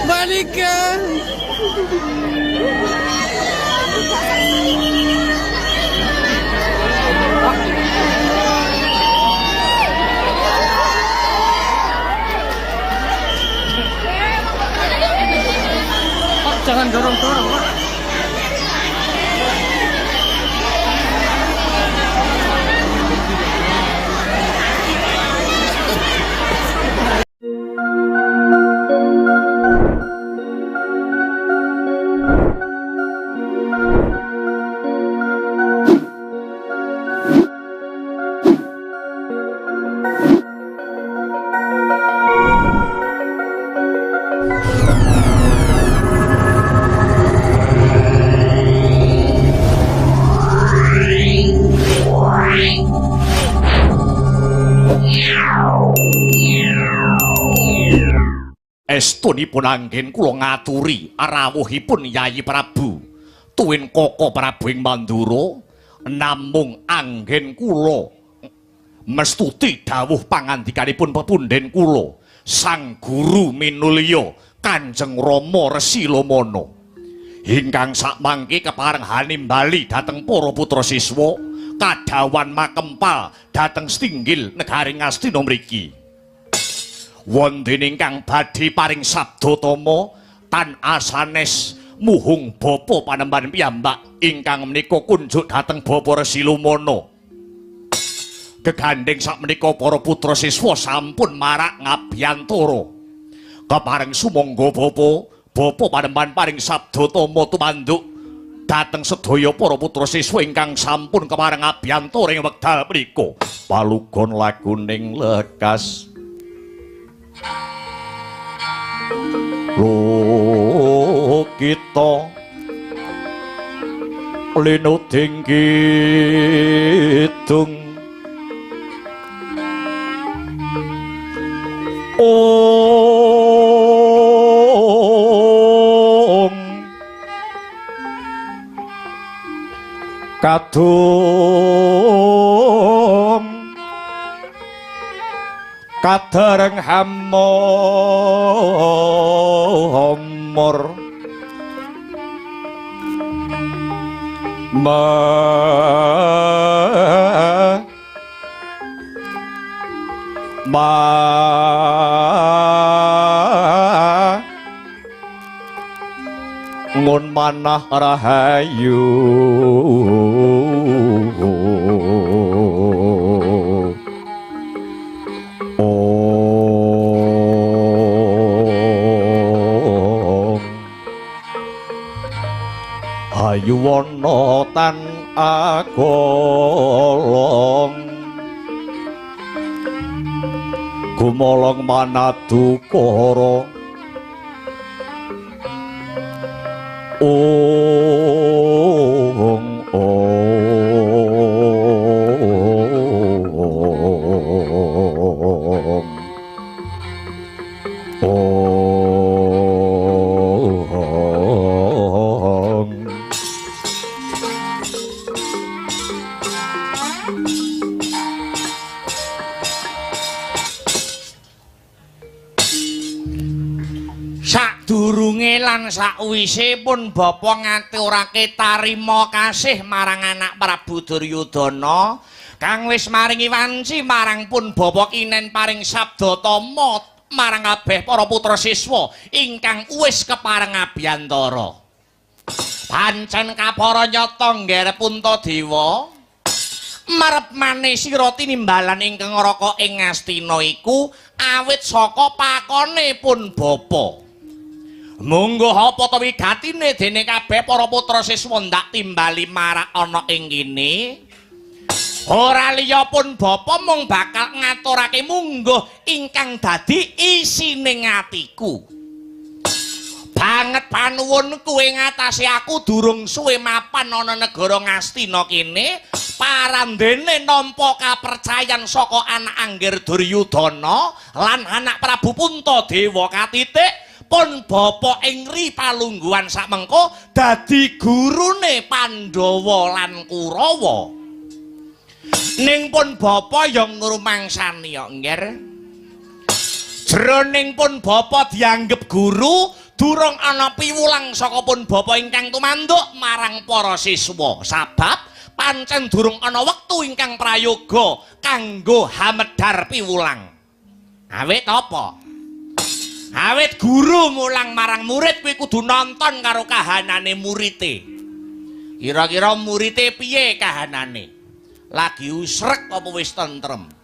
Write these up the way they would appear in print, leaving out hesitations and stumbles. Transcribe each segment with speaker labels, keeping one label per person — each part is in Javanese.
Speaker 1: Balikan. Pak, jangan dorong-dorong, Pak.
Speaker 2: Estunipun anggen kula ngaturi rawuhipun Yayi Prabu tuwin Koko Prabu ing Mandura, namung anggen kula mestuti dawuh pangandikanipun pepundhen kula Sang Guru Minulya Kanjeng Rama Resi Lomana ingkang sakmangke kepareng hanimbali dhateng para putra siswa kadhawan makempal dhateng setinggil negari Ngastina mriki. Wonten ingkang badhe paring sabda tama tan asanes muhung bapa panembahan piyambak ingkang menika kunjuk dhateng Bapa Resi Lumana. Gegandheng sakmenika para putra siswa sampun marak ngabiyantara. Kepareng sumangga bapa, bapa panembahan paring sabda tama tumanduk dhateng sedaya para putra siswa ingkang sampun kepareng ngabiyantara ing wekdal punika. Palugon laguning lekas Lokita linuding kidung ong kadung kadereng hamor ma ma ngun manah rahayu Hayuwana tan agolong gumolong manadukara ong ong ong.
Speaker 3: Sadurunge lan sakwise pun bapa ngaturake tarima kasih marang anak Prabu Duryudana kang wis maringi wanci marang pun bapa kinen paring sabda tama marang kabeh para putra siswa ingkang wis kepareng abiyantara. Pancen kapara nyata ngger Puntadewa marep mane sira tinimbalan ingkang ngraka ing Ngastina iku awit saka pakone pun bapa. Mungguh apa ta wigatine dene kabeh para putra siswa ndak timbali marak ana ing kene? Ora liya pun bapa mung bakal ngaturake mungguh ingkang dadi isine atiku. Banget panuwunku ing atase aku durung suwe mapan ana negara Ngastina kene, parandene nampa kapercayan saka anak Angger Duryudana lan anak Prabu Puntadewa katitik pun bapa ing ri palungguhan sakmengko dadi gurune Pandhawa lan Kurawa. Ning pun bapa ya ngrumangsani ya, Ngger. Jroning pun bapa dianggep guru, durung ana piwulang saka pun bapa ingkang tumanduk marang para siswa. Sabab pancen durung ana wektu ingkang prayoga kanggo hamedhar piwulang. Awit apa? Awit guru mulang marang murid kuwi kudu nonton karo kahanane murite. Kira-kira murite piye kahanane? Lagi usrek apa wis tentrem?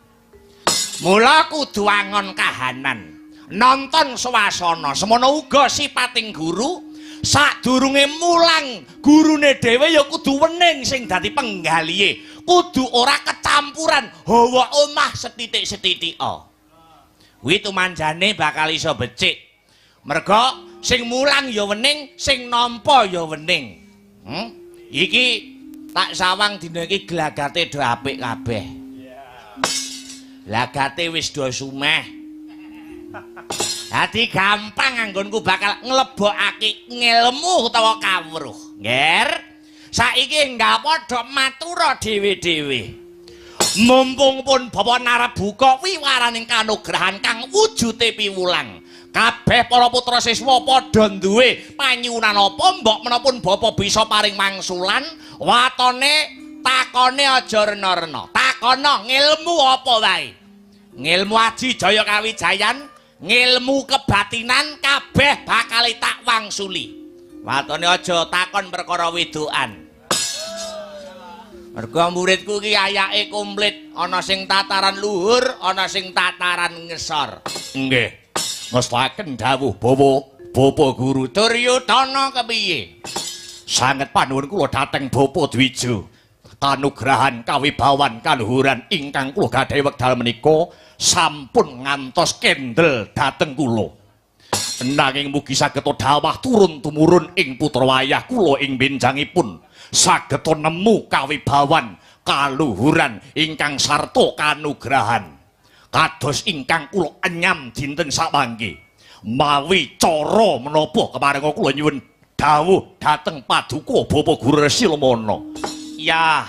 Speaker 3: Mula kudu angon kahanan, nonton swasana. Semono uga sipating guru, sadurunge mulang gurune dhewe ya kudu wening sing dadi penggalihe. Kudu ora kecampuran hawa omah sethithik-sethithika. Kuwi tumanjane bakal iso becik. Merga sing mulang ya wening, sing nampa ya wening. Iki tak sawang dina iki glagate do apik kabeh. Glagate wis do sumeh. Dadi gampang anggonku bakal nglebokake ngelmu utawa kawruh. Ngger. Saiki enggal padha matura dhewe-dhewe. Mumpung pun bapa narabuka wiwaraning kanugrahan kang wujude piwulang. Kabeh para putra siswa padha duwe panyuwunan apa mbok menapa bapa bisa paring wangsulan, watone takone aja rena-rena. Takono ngilmu apa wae. Ngilmu aji jaya kawijayan, ngilmu kebatinan kabeh bakal tak wangsuli. Watone aja takon perkara wedokan. Mergo muridku iki ayake komplit, ana sing tataran luhur, ana sing tataran ngesor.
Speaker 2: Nggih. Ngestaken dawuh Bawa Bapa Guru
Speaker 3: Duryudana kepiye?
Speaker 2: Sanget panuwun kula dhateng Bapa Dwijo. Kanugrahan kawibawan kaluhuran ingkang kula gadhahi wekdal menika sampun ngantos kendel dhateng kula. Nanging mugi saged dawah turun tumurun ing putra wayah kula ing benjangipun saged nemu kawibawan kaluhuran ingkang sarta kanugrahan kados ingkang kula enyam dinten samangke. Mawi cara menapa keparenga kula nyuwun dawuh dhateng paduka Bapa Guru Resi Lemana.
Speaker 3: Ya,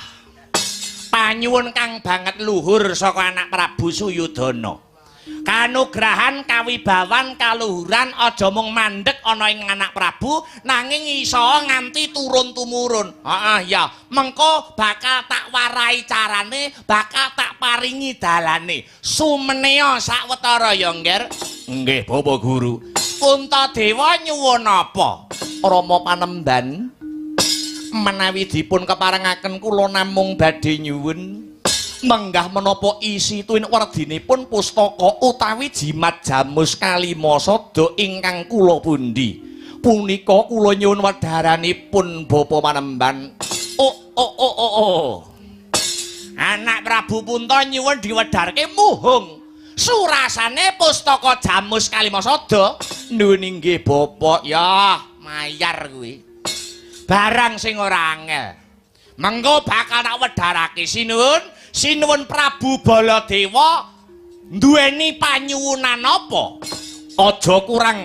Speaker 3: panyuwun kang banget luhur saka anak Prabu Suyudana. Kanugrahan kawibawan kaluhuran aja mung mandek ana ing anak Prabu nanging iso nganti turun tumurun. Heeh ya, mengko bakal tak warai carane, bakal tak paringi dalane. Sumenea sawetara ya, Ngger.
Speaker 2: Nggih, Bapak Guru.
Speaker 3: Puntadewa nyuwun apa? Rama Panemban, menawi dipun keparengaken kula namung badhe nyuwun menggah menapa isi tuwin werdinipun pustaka utawi jimat jamus kalima sada ingkang kula pundi. Punika kula nyuwun wedharanipun Bapa Panemban. Oh oh oh oh oh. Anak Prabu Punta nyuwun diwedharke muhung. Surasane pustaka jamus kalima sada. Nuwun inggih Bapak. Ya, mayar kuwi. Barang sing ora angel. Mengko bakal tak wedharake sinuwun. Sinuwun Prabu Baladewa duweni panyuwunan apa?
Speaker 2: Aja kurang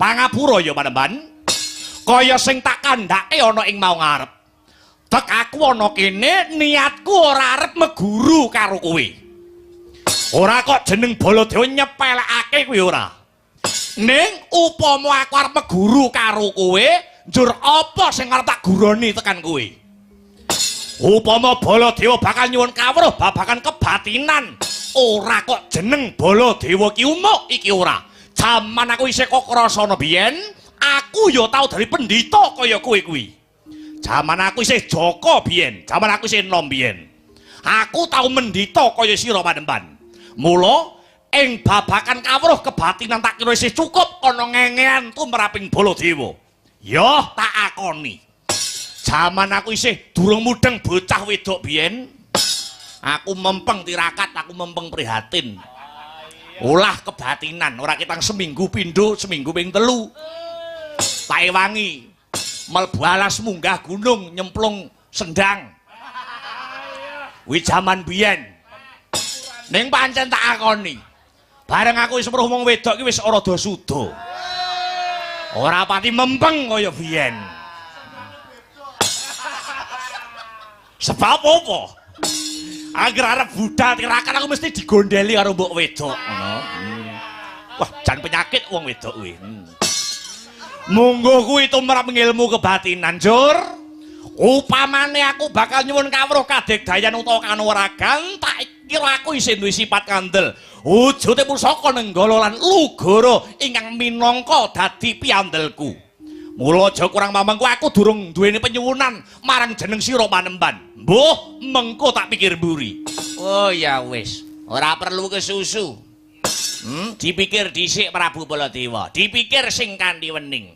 Speaker 2: pangapura ya Panemban. Kaya sing tak kandhake ana ing mau ngarep. Tek aku ana kene niatku ora arep meguru karo kowe. Ora kok jeneng Baladewa nyepelekake kuwi ora. Ning upama aku arep meguru karo kowe, njur apa sing arep tak guroni tekan kowe? Upama Baladewa bakal nyuwun kawruh babagan kebatinan, ora kok jeneng Baladewa ki umuk iki ora. Jaman aku isih Kokrasana biyen, aku ya tau dadi pendhita kaya kowe kuwi. Jaman aku isih Jaka biyen, jaman aku isih enom biyen. Aku tau mendhita kaya sira Panemban. Mula ing babagan kawruh kebatinan tak kira isih cukup ana ngengean tumraping Baladewa. Ya tak akoni. Jaman aku isih durung mudeng bocah wedok biyen, aku mempeng tirakat, aku mempeng prihatin. Olah kebatinan, ora ketang seminggu pindho, seminggu ping telu. Tak ewangi, mlebu alas munggah gunung, nyemplung sendang. Kuwi jaman biyen. Ning pancen tak akoni. Bareng aku wis weruh wong wedok iki wis rada suda. Ora pati mempeng kaya biyen. Sebab apa? Angger arep budal tirakat aku mesti digondeli karo mbok wedok ngono.
Speaker 3: Wah, jan penyakit wong wedok kuwi. Munggo kuwi tumrap ngilmu kebatinan, Jur. Upamane aku bakal nyuwun kawruh kadegdayan utawa kanuragan, tak kira aku isih duwe sifat kandel. Wujude pusaka Nenggala lan Lugara ingkang minangka dadi piandelku. Mula aja kurang mamengku aku durung duweni penyuwunan marang jeneng sira Panemban. Mbuh, mengko tak pikir mburi. Oh ya wis, ora perlu kesusu. Dipikir dhisik Prabu Baladewa, dipikir sing kanthi wening.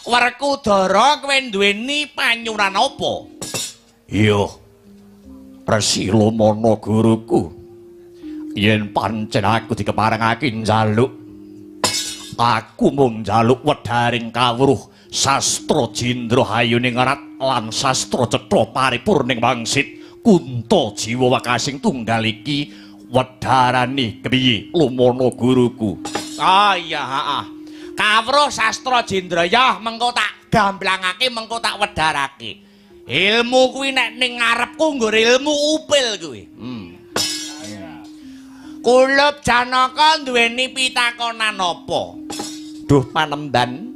Speaker 3: Werkudara kowe duweni panyuwunan apa?
Speaker 2: Iya. Resi Lomana guruku. Yen pancen aku dikeparengake njaluk, aku mung njaluk wedharing kawruh sastra jindra hayuning rat lan sastra cetha paripurning wangsit kunta jiwa wekasing tunggal iki wedharane kepiye Lomana guruku?
Speaker 3: Oh iya, heeh. Kawruh sastra jindra ya mengko tak gamblangake, mengko tak wedharake. Ilmu kuwi nek ning ngarepku nggo ilmu upil kuwi. Kulup Janaka duweni pitakonan apa?
Speaker 2: Duh Panemban,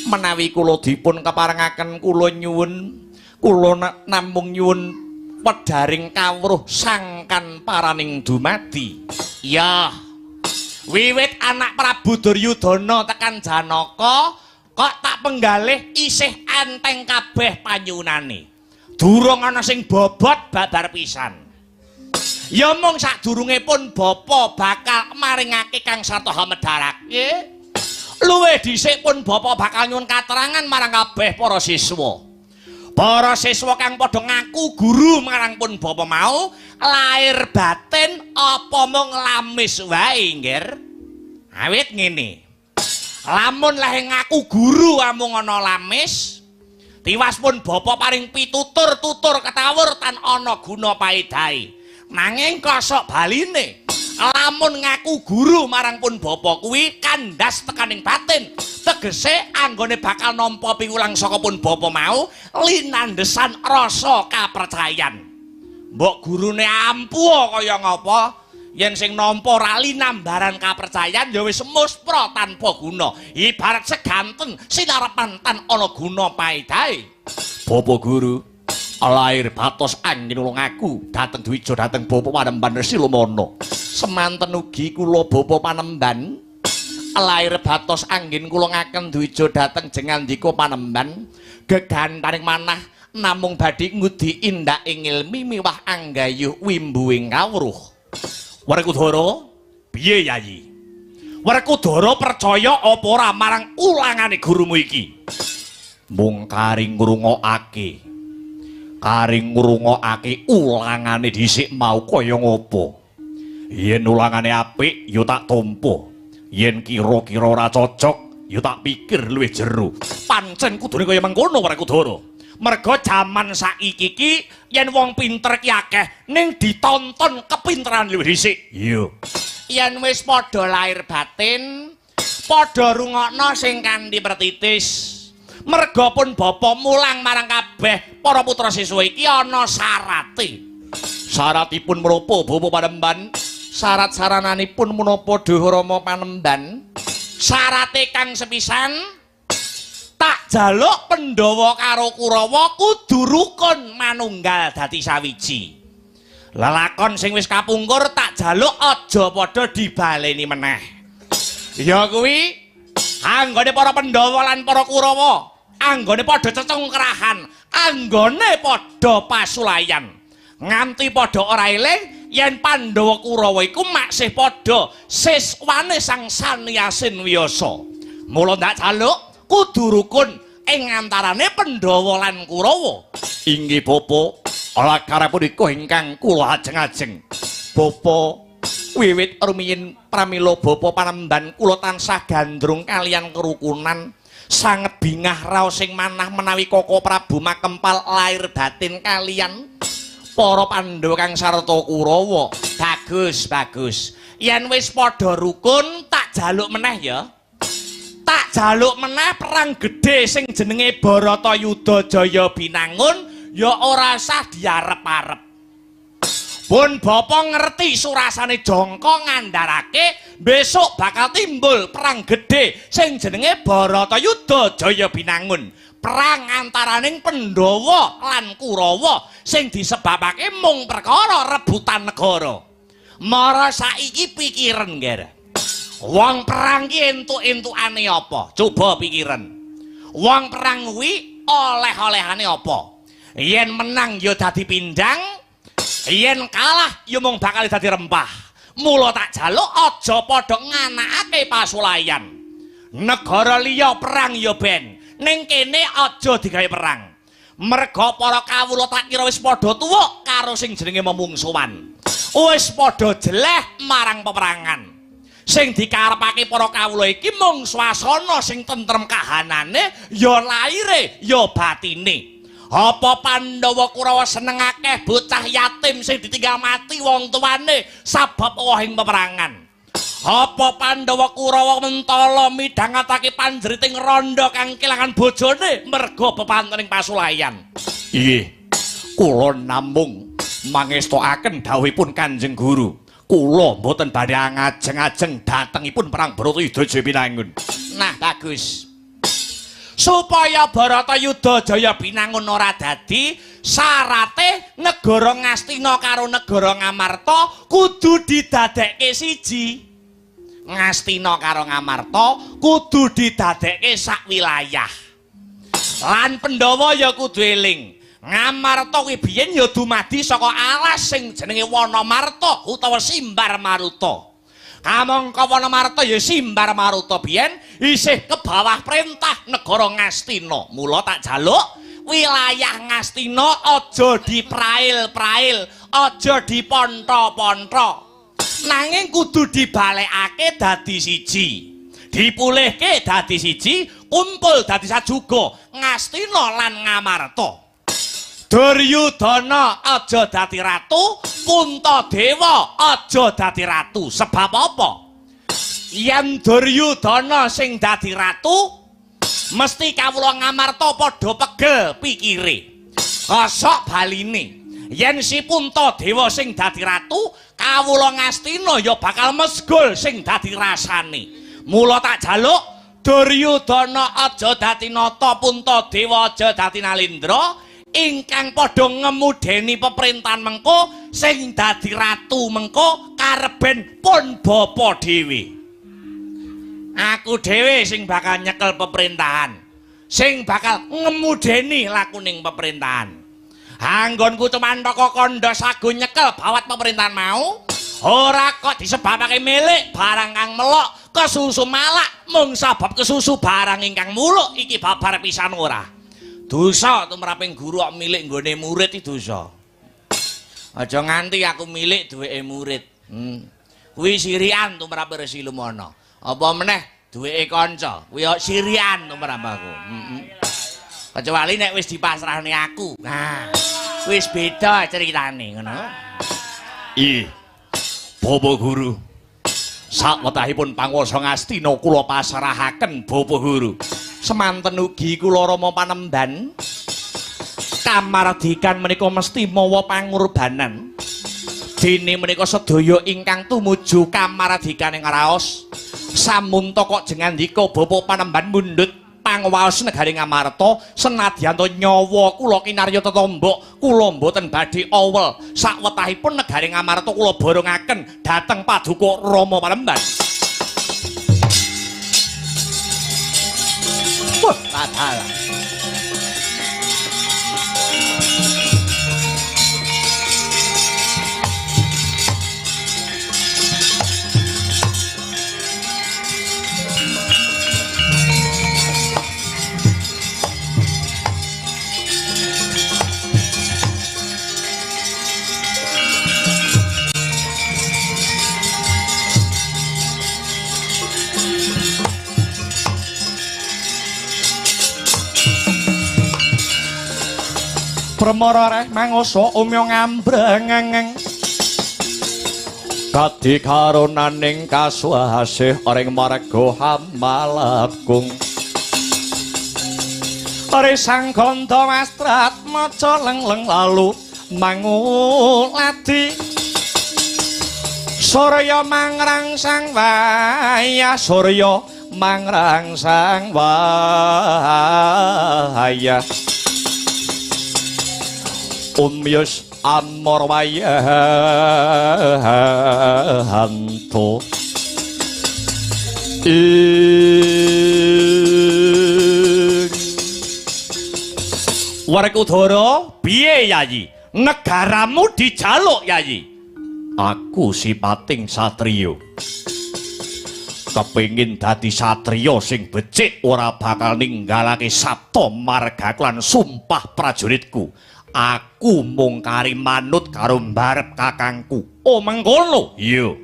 Speaker 2: menawi kula dipun keparengaken kula nyuwun, kula namung nyuwun wedharing kawruh sangkan paraning dumadi.
Speaker 3: Ya. Wiwit anak Prabu Duryudana tekan Janaka kok tak penggalih isih enteng kabeh panyuwunane. Durung ana sing bobot babar pisan. Ya mung sadurunge pun bapa bakal maringake kang sarta hamedharake. Luwih dhisik pun bapa bakal nyuwun katerangan marang kabeh para siswa. Para siswa kang padha ngaku guru marang pun bapa mau lair batin apa mung lamis wae, Nggir? Awit ngene. Lamun leh ngaku guru amung ana lamis, tiwas pun bapa paring pitutur-tutur ketawur tan ana guna paedahe. Nanging kosok baline, lamun ngaku guru marang pun bapa kuwi kandas tekaning batin, tegese anggone bakal nampa piwulang saka pun bapa mau linandesan rasa kapercayan. Mbok gurune ampuh kaya ngapa, yen sing nampa ora linambaran kapercayan ya wis muspra tanpa guna. Ibarat seganten sinarepan tan ana guna paedahe.
Speaker 2: Bapa guru, lair batos anggen kula ngaku dhateng dwija dhateng Bapa Panemban Resi Lomana. Semanten ugi kula Bapa Panemban, lair batos anggen kula ngaken dwija dhateng jengandika Panemban, gegantaring manah namung badhe ngudi indak ing ilmi miwah anggayuh wimbuing kawruh.
Speaker 3: Werkudara, piye Yayi? Werkudara percaya apa ora marang ulangane gurumu iki?
Speaker 2: Mung kari ngrungokake. Kari ngrungokake ulangane dhisik mau kaya ngopo. Yen ulangane apik ya tak tampa. Yen kira-kira ora cocok ya tak pikir luwih jero.
Speaker 3: Pancen kudune kaya mengkono Werkudara. Merga jaman saiki iki yen wong pinter ki akeh ning ditonton kepinteran luwih dhisik.
Speaker 2: Iya.
Speaker 3: Yen wis padha lahir batin, padha rungokno sing kanthi pertitis. Merga pun bapa mulang marang kabeh para putra siswa iki ana syarate.
Speaker 2: Syaratipun menapa Bapa Panemban?
Speaker 3: Syarat sarananipun menapa Duh Rama Panemban? Syarate kang sepisan, tak jaluk Pandhawa karo Kurawa kudu rukun manunggal dadi sawiji. Lelakon sing wis kapungkur tak jaluk aja padha dibaleni meneh. Ya kuwi anggone para Pandhawa lan para Kurawa, anggone padha cecungkrahan, anggone padha pasulayan. Nganti padha ora eling yen Pandhawa Kurawa iku maksih padha siswane Sang Sanyasin Wiyasa. Mula ndak jaluk kudu rukun ing antarane Pandhawa lan Kurawa.
Speaker 2: Inggih Bapa, lakara punika ingkang kula ajeng-ajeng.
Speaker 3: Bapa, wiwit rumiyin pramila Bapa Panemban kula tansah gandrung kaliyan kerukunan. Sanget bingah raos sing manah menawi Koko Prabu makempal lahir batin kaliyan para Pandhawa kang sarta Kurawa. Bagus, bagus. Yen wis padha rukun tak jaluk meneh ya. Tak jaluk meneh perang gedhe sing jenenge Baratayuda Jaya Binangun ya ora sah diarep-arep. Pun bapa ngerti surasane jangka ngandharake besok bakal timbul perang gedhe sing jenenge Bharatayuda Jaya Binangun. Perang antaraning Pandhawa lan Kurawa sing disebabake mung perkara rebutan negara. Mara saiki pikiren, Nger. Wong perang ki entuk-entukane apa? Coba pikiren. Wong perang kuwi oleh-olehane apa? Yen menang ya dadi pindang, yen kalah ya mung bakal dadi rempah. Mula tak jaluk aja padha nganakake pasulayan. Negara liya perang ya ben, ning kene aja digawe perang. Merga para kawula tak kira wis padha tuwuk karo sing jenenge memungsuhan. Wis padha jeleh marang peperangan. Sing dikarepake para kawula iki mung swasana sing tentrem kahanane, ya laire ya batine. Apa Pandhawa Kurawa seneng akeh bocah yatim sing ditinggal mati wong tuane sabab wohing peperangan? Apa Pandhawa Kurawa mentala midhangetake panjeriting randha kang kelangan bojone merga bepantening pasulayan?
Speaker 2: Inggih, kula namung mangestokaken dawuhipun Kanjeng Guru. Kula mboten badhe ngajeng-ajeng dhatengipun perang Bharatayuda Jaya Binangun.
Speaker 3: Nah, bagus. Supaya Bharatayuda Jaya Binangun ora dadi, syarate negara Ngastina karo negara Ngamarta kudu didadekke siji. Ngastina karo Ngamarta kudu didadekke sak wilayah. Lan Pandhawa ya kudu eling. Ngamarta kuwi biyen ya dumadi saka alas sing jenenge Wanamarta utawa Simbar Maruta. Kamangka Wanamarta ya Simbar Maruta biyen isih ke bawah perintah negara Ngastina. Mula tak jaluk wilayah Ngastina aja diprail-prail, aja diponto-ponto. Nanging kudu dibalekake dadi siji. Dipulihke dadi siji, kumpul dadi sajuga Ngastina lan Ngamarta. Duryudana aja dadi ratu, Puntadewa aja dadi ratu. Sebab apa? Yen Duryudana sing dadi ratu, mesti kawula Ngamarta padha pegel pikire. Kosok baline. Yen si Puntadewa sing dadi ratu, kawula Ngastina ya bakal mesgul sing dadi rasane. Mula tak jaluk Duryudana aja dadi nata, Puntadewa aja dadi nalindra. Ingkang padha ngemudeni peperintahan mengko sing dadi ratu mengko kareben pun bapa dhewe. Aku dhewe sing bakal nyekel peperintahan, sing bakal ngemudeni lakuning peperintahan. Anggonku cemantaka kandha sago nyekel bawat peperintahan mau, ora kok disebabake milik barang kang melok kesusu malak mung sabab kesusu barang ingkang muluk iki babar pisan ora. Dosa tumraping guru kok milik nggone murid iki dosa. Aja nganti aku milik duweke murid. Kuwi sirian tumrap Resi Lumana. Apa meneh duweke kanca, kuwi sirian tumrap aku. Kecuali nek wis dipasrahne aku. Nah, wis beda ceritane ngono.
Speaker 2: Ih. Bapak Guru. Sawetahipun panguwasa Ngastina kula pasrahaken Bapak Guru. Semanten ugi kula Rama Panemban, kamardikan menika mesti mawa pangorbanan. Dene menika sedaya ingkang tumuju kamardikaning raos samunta kok jengandika Bapak Panemban mundhut pangwaos negari Ngamarta, senadyan to nyawa kula kinarya tetombok kula mboten badhe awel. Sawetahipun negari Ngamarta kula borongaken dhateng paduka Rama Panemban. Wah, padahal. Premara reh mangoso umya ngambrengeng kadi karunaning kasuasih ring marga hamalakung Risang gandha wastrat maca lengleng lalu manguladi
Speaker 3: Surya mangrangsang wayah, surya mangrangsang wayah. Umyus amor wayahanto. Ing
Speaker 2: Werkudara, piye Yayi? Negaramu dijaluk Yayi. Aku sipating satriya. Kepingin dadi satriya sing becik ora bakal ninggalake sabta margaku lan sumpah prajuritku. Aku mung kari manut karo mbarep kakangku. Oh mengkono? Iya.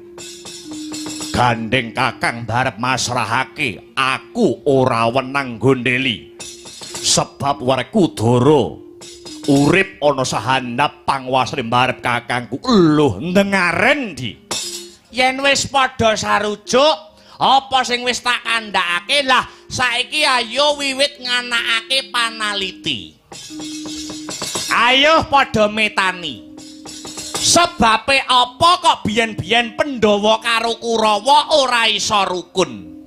Speaker 2: Gandeng kakang mbarep masrahake, aku ora wenang gondeli. Sebab Werkudara urip ana sahandap panguwasane mbarep kakangku. Lho, ndengaren ndi?
Speaker 3: Yen wis padha sarujuk, apa sing wis tak kandhakake, lah saiki ayo wiwit nganakake panaliti. Ayo padha metani. Sebabe apa kok biyen-biyen Pandhawa karo Kurawa ora iso rukun?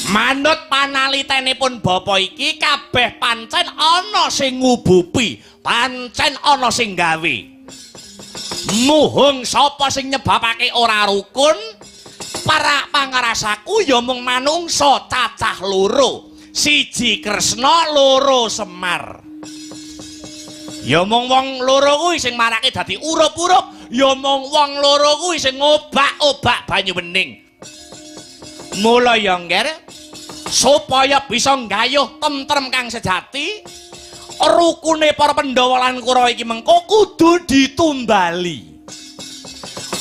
Speaker 3: Manut panalitenipun bapa iki kabeh pancen ana sing ngubupi, pancen ana sing gawe. Muhung sapa sing nyebabake ora rukun? Para pangarasaku ya mung manungsa cacah loro. Siji Kresna, loro Semar. Ya mung wong loro kuwi sing marake dadi urup-urup, ya mung wong loro kuwi sing ngobak-obak banyu bening. Mula ya ngger, supaya bisa nggayuh tentrem kang sejati, rukune para Pandhawa lan Kurawa iki mengko kudu ditumbali.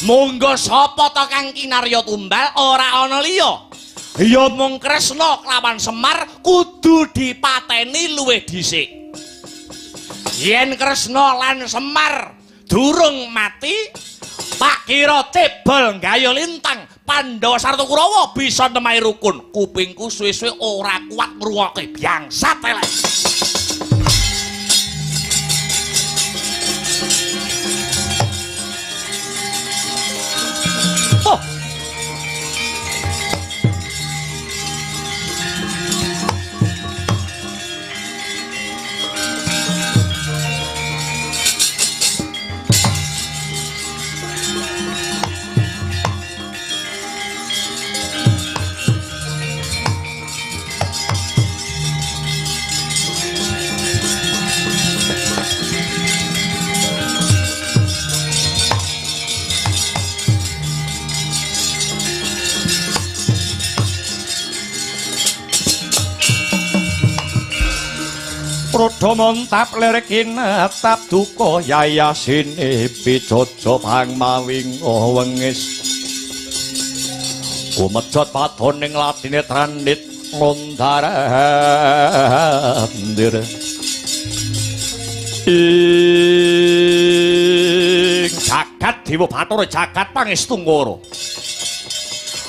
Speaker 3: Monggo sapa ta kang kinarya tumbal ora ana liya. Ya mung Kresna kelawan Semar kudu dipateni luwih dhisik. Yen Kresna lan Semar durung mati, tak kira cebol nggayuh lintang Pandhawa sarta Kurawa bisa nemahi rukun. Kupingku suwe-suwe ora kuat ngrungokke bangsat elek. Oh.
Speaker 2: Prodha montap lir kinetap duka yayasine pijojo pangmawinga wengis. Kumejot padoning latine trandit ngundar-andir. Ing jagat Dewa Bathara jagat Pangestungkara.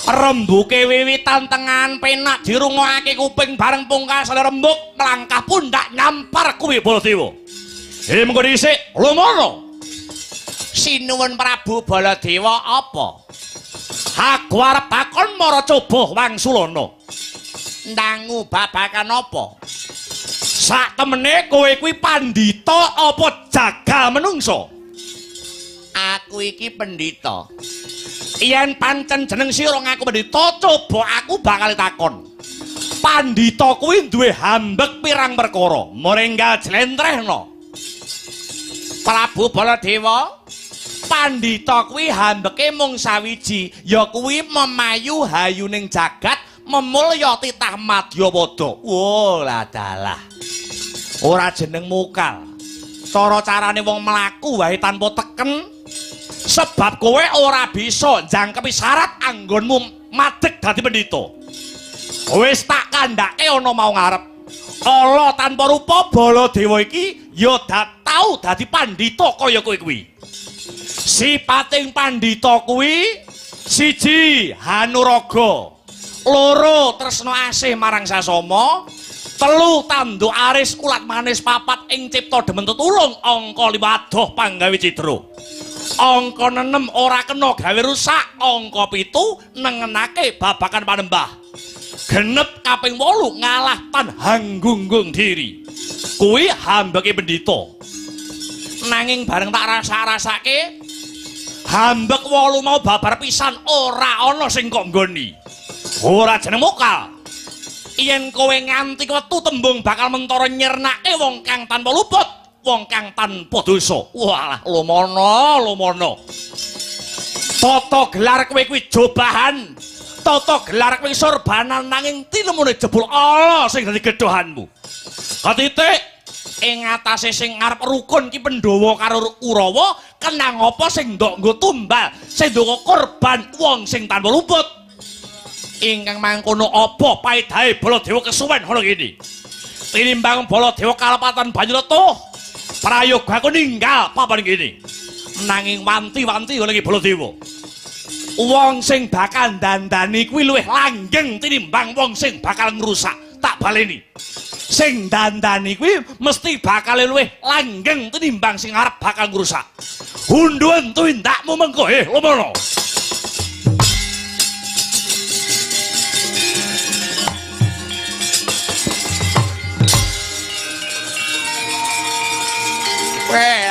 Speaker 3: Rembuke wiwitan tengahan penak dirungokake kuping bareng pungkasan rembug melangkah pundak nyampar kuwi Baladewa.
Speaker 2: Mengko dhisik lumono.
Speaker 3: Sinuwun Prabu Baladewa apa?
Speaker 2: Aku arep takon mara coba wangsulana.
Speaker 3: Ndangu babagan apa?
Speaker 2: Sak temene kowe kuwi pandhita apa jagal menungsa?
Speaker 3: Aku iki pendhita. Yen pancen jeneng sira ngaku pendhita, coba aku bakal takon.
Speaker 2: Pandhita kuwi duwe hambek pirang perkara, mrenggal jlentrehno.
Speaker 3: Prabu Baladewa, pandhita kuwi hambeke mung sawiji, ya kuwi memayu hayuning jagat, memulya titah madyapada. Oh, lah dalah. Ora jeneng mukal. Cara-carane wong mlaku wae tanpa teken.
Speaker 2: Sebab kowe ora bisa njangkepi syarat anggonmu madeg dadi pendhita. Wis tak kandhake ana mau ngarep. Ala tanpa rupa Baladewa iki ya tau dadi pandhita kaya kowe kuwi. Sipating pandhita kuwi siji hanuraga, loro tresna asih marang sasama, telu tanduk aris ulat manis, papat ing cipta demen tetulung, angka 5 adoh panggawe cidra.
Speaker 3: Angka 6 ora kena gawe rusak, angka 7 nengenake babakan panembah. Genep kaping 8 ngalah tan hanggunggung diri. Kuwi hambeke pendhita. Nanging bareng tak rasa-rasake hambek 8 mau babar pisan ora ana sing kok nggoni. Ora jeneng mokal. Yen kowe nganti wetu tembung bakal mentara nyirnake wong kang tanpa luput, wong kang tanpa dosa. Walah, lumono, lumono. Tata gelar kowe kuwi jobahan, tata gelar kowe sorbanan, nanging tinemune jebul ala sing dadi gedhohanmu. Katitik ing atase sing arep rukun ki Pandhawa karo Kurawa, kenang apa sing ndok nggo tumbal, sing ndonga korban wong sing tanpa luput. Ingkang mangkono apa paedahe Baladewa kesuwen ana kene? Tinimbang Baladewa kalepatan banyu letuh, prayoga aku ninggal papan kene. Nanging wanti-wanti ana iki Baladewa. Wong sing bakal dandani kuwi luwih langgeng tinimbang wong sing bakal ngrusak. Tak baleni. Sing dandani kuwi mesti bakal luwih langgeng tinimbang sing arep bakal ngrusak. Hunduen tindakmu mengko, Lumono. Weh,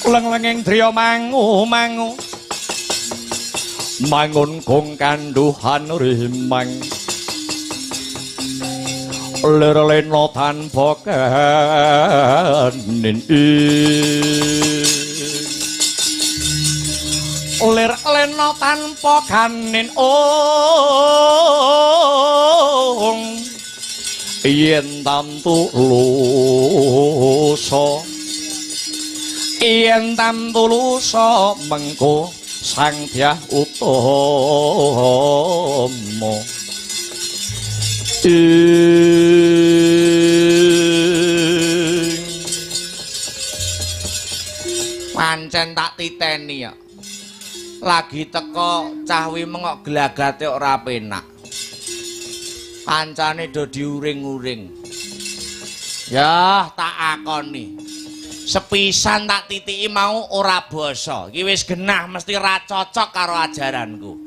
Speaker 2: Leng-lenging driya mangu-mangu mangun kong kanduhan rimang lir lena tanpa kanin lir lena tanpa kanin ong yen tamtu lusa yen tamtu lusa mengko Sang Dyah Utama.
Speaker 3: Pancen tak titeni ya. Lagi teko cah wi mengok glagate ora penak. Kancane do diuring-uring. Ya tak akoni. Sepisan tak titiki mau ora basa. Iki wis genah mesti ra cocok karo ajaranku.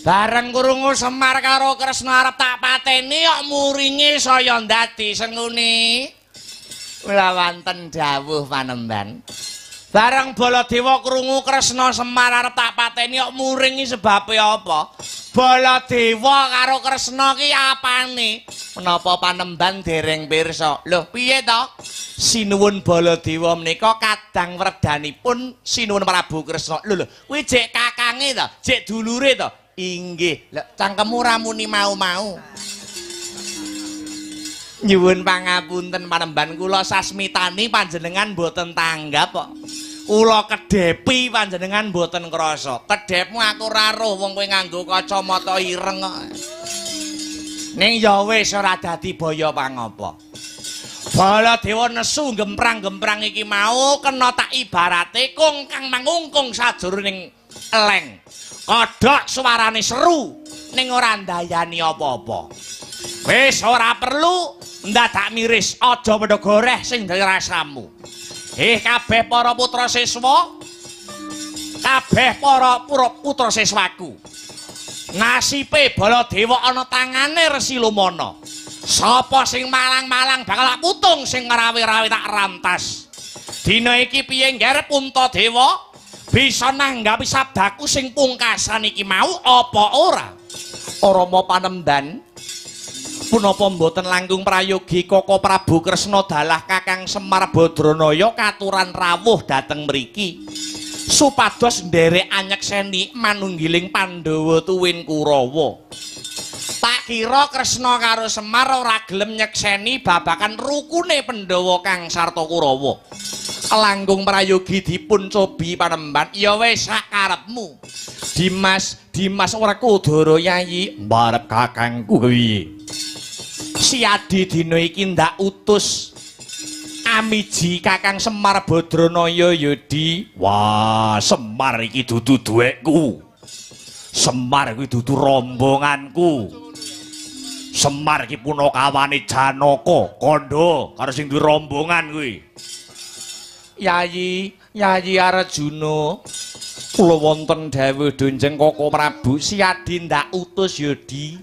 Speaker 3: Bareng krungu Semar karo Kresna arep tak pateni kok muringe saya ndadi senguni. Kula wonten dawuh panemban. Bareng Baladewa krungu Kresna Semar arep tak pateni kok muringi sebabe apa? Baladewa karo Kresna ki apane? Menapa panemban dereng pirsa? Lho, piye to? Sinuwun Baladewa menika kadang wredanipun Sinuwun Prabu Kresna. Lho lho, kuwi jek kakange to, jek dulure to? Inggih. Lho, cangkemmu ora muni mau-mau. Nyuwun pangapunten panemban, kula sasmitani panjenengan mboten tanggap kok. Kula kedhepi panjenengan mboten krasa. Kedhepmu aku ora roh wong kowe nganggo kacamata ireng kok. Ning ya wis ora dadi baya pangapa. Baladewa nesu gemprang-gemprang iki mau kena tak ibarate kung kang mangungkung sajroning eleng. Kodhok suarane seru ning ora ndayani apa-apa. Wis ora perlu ndadak miris, aja padha goreh sing dadi rasamu. Kabeh para putra siswa, kabeh para putra siswaku. Nasibe Baladewa ana tangane Resi Lumana. Sapa sing malang-malang bakal tak putung, sing rawe-rawe tak rantas. Dina iki piye ngger Puntadewa bisa nanggapi sabdaku sing pungkasan iki mau apa ora? Rama panemban, punapa mboten langkung prayogi Koko Prabu Kresna dalah Kakang Semar Badranaya katuran rawuh dhateng mriki supados nderek anyekseni manunggiling Pandhawa tuwin Kurawa. Tak kira Kresna karo Semar ora gelem nyekseni babakan rukune Pandhawa kang sarta Kurawa. Langkung prayogi dipun cobi panemban. Ya wis sak karepmu. Dimas, Dimas Werkudara Yayi,
Speaker 2: mbarep kakangku kuwi.
Speaker 3: Siadi dina iki ndak utus amiji Kakang Semar Badranaya ya Di.
Speaker 2: Wah, Semar iki dudu duwekku. Semar kuwi dudu rombonganku. Semar iki punakawane Janaka, kandha karo sing duwe rombongan kuwi.
Speaker 3: Yayi, Yayi Arjuna, kula wonten dawuh donjeng Koko Prabu, Siadi ndak utus ya Di.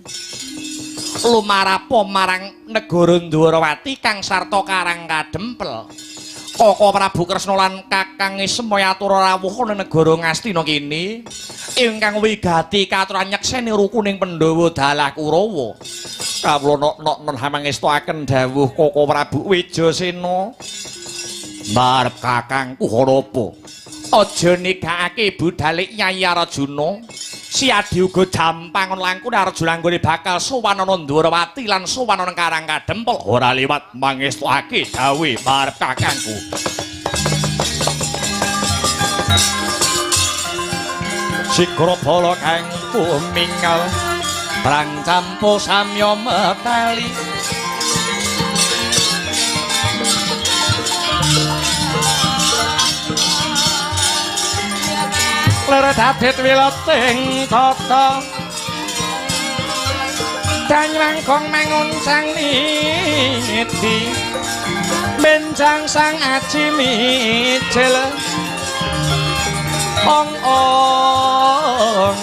Speaker 3: Lumarapa marang negara Ndwarawati kang sarta Karang Kadempel. Koko Prabu Kresna lan Kakang Ismaya atur rawuh ana negara Ngastina kene ingkang wigati katuran nyekseni rukuning Pandhawa dalah Kurawa. Kawula nok-nok hamangestakaken dawuh Koko Prabu Wijasena.
Speaker 2: Marep kakangku ana apa?
Speaker 3: Aja nigakake budhale Yayi Arjuna. Siadi uga jampang langkung Arjuna anggone bakal sowan ana Ndwarawati lan sowan ana Karang Kadempel.
Speaker 2: Ora liwat mangestokake dawuhe marep kakangku. Sigra bala kang tumingal
Speaker 3: prang campo samya metali. Lir dadit wileting tata danywangkong manguncang niti benjang sang aji mijil ong ong.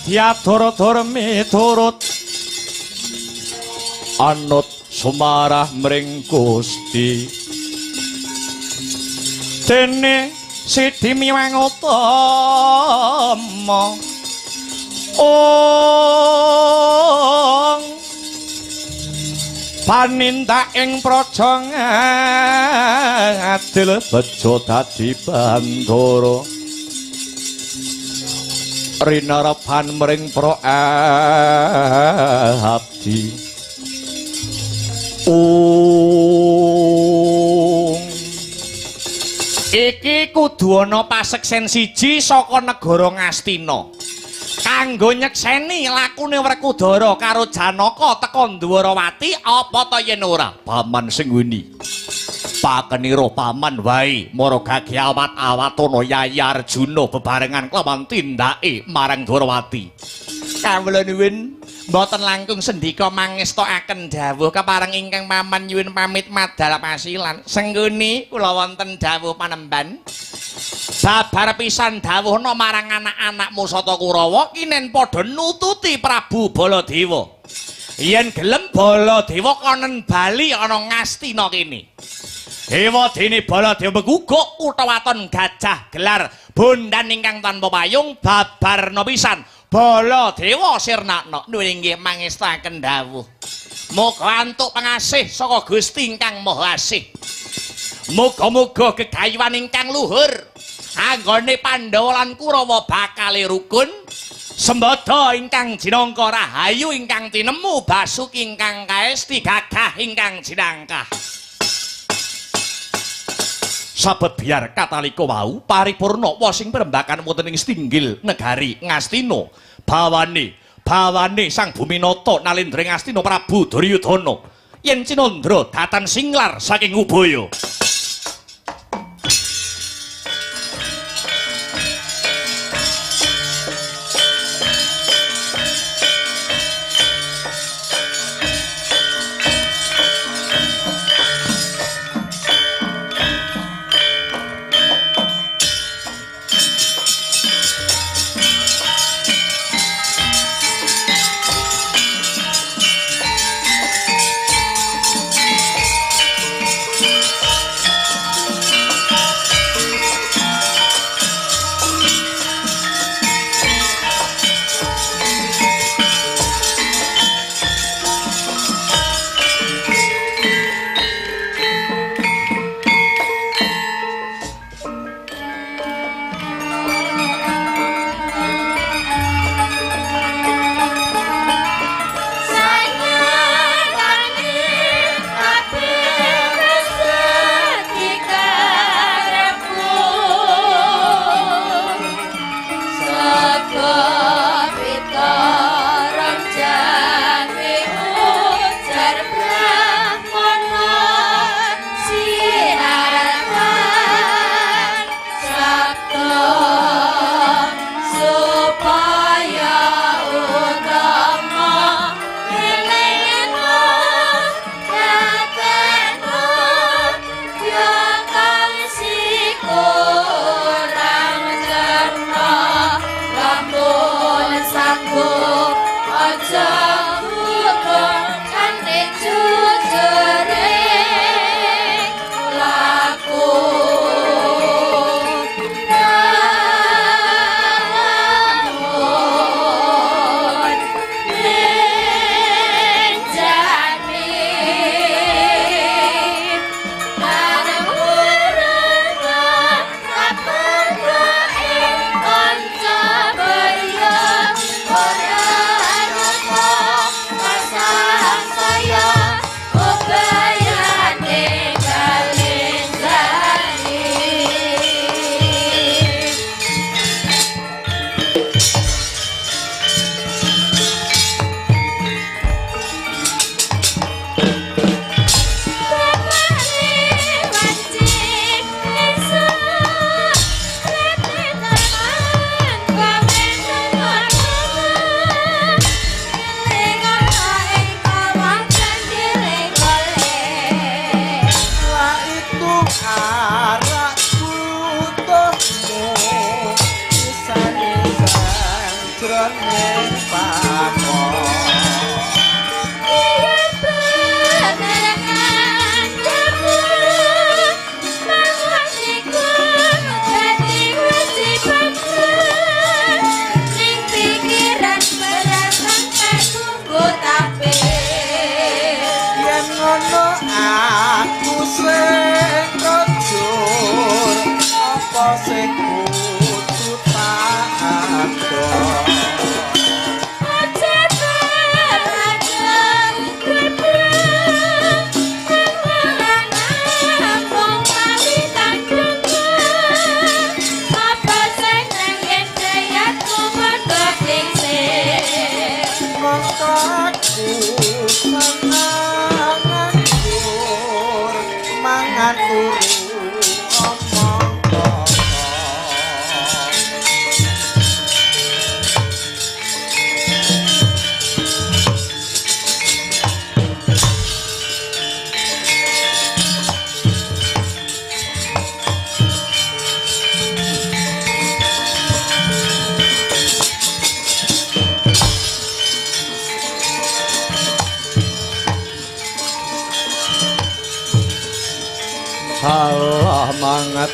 Speaker 2: Dadi miturut anut sumarah mring Gusti
Speaker 3: dene sidi miwang utama ong panindak ing praja
Speaker 2: ngadil bejo dadi bandara rinarepan mring pra abdi. Ung
Speaker 3: iki kudu ana paseksen siji saka negara Ngastina kanggo nyekseni lakune Werkudara karo Janaka teka Ndwarawati apa ta yen ora?
Speaker 2: Paman sing ngene pakenira paman wae mara gage awat-awatana Yayi Arjuna bebarengan kelawan tindake marang Ndwarawati.
Speaker 3: Kawula nuwun mboten langkung sendika mangestokaken dawuh kepareng ingkang paman nyuwun pamit madal pasilan. Sengguni kula wonten dawuh panemban. Babar pisan dawuhna marang anak-anakmu Sata Kurawa kinen padha nututi Prabu Baladewa. Yen gelem Baladewa konen bali ana Ngastina kene. Hewa dene Baladewa meguguk utawa waton gajah gelar Bondan ingkang tanpa payung babarna pisan. Baladewa sirnakna nuwun inggih mangestaken dawuh. Muga antuk pangasih saka Gusti ingkang Maha Asih. Muga-muga gegayuhan ingkang luhur anggone Pandhawa lan Kurawa bakale rukun. Sembada ingkang jinangka rahayu ingkang tinemu basuki ingkang kaesti gagah ingkang jinangkah.
Speaker 2: Sabet biar katalika wau paripurna wasing perembakan wonten ing setinggil negari Ngastina. Bawane bawane Sang Buminata Nalendra Ngastina Prabu Duryudana yen cinandra datan singlar saking Ubaya. Salah mangat.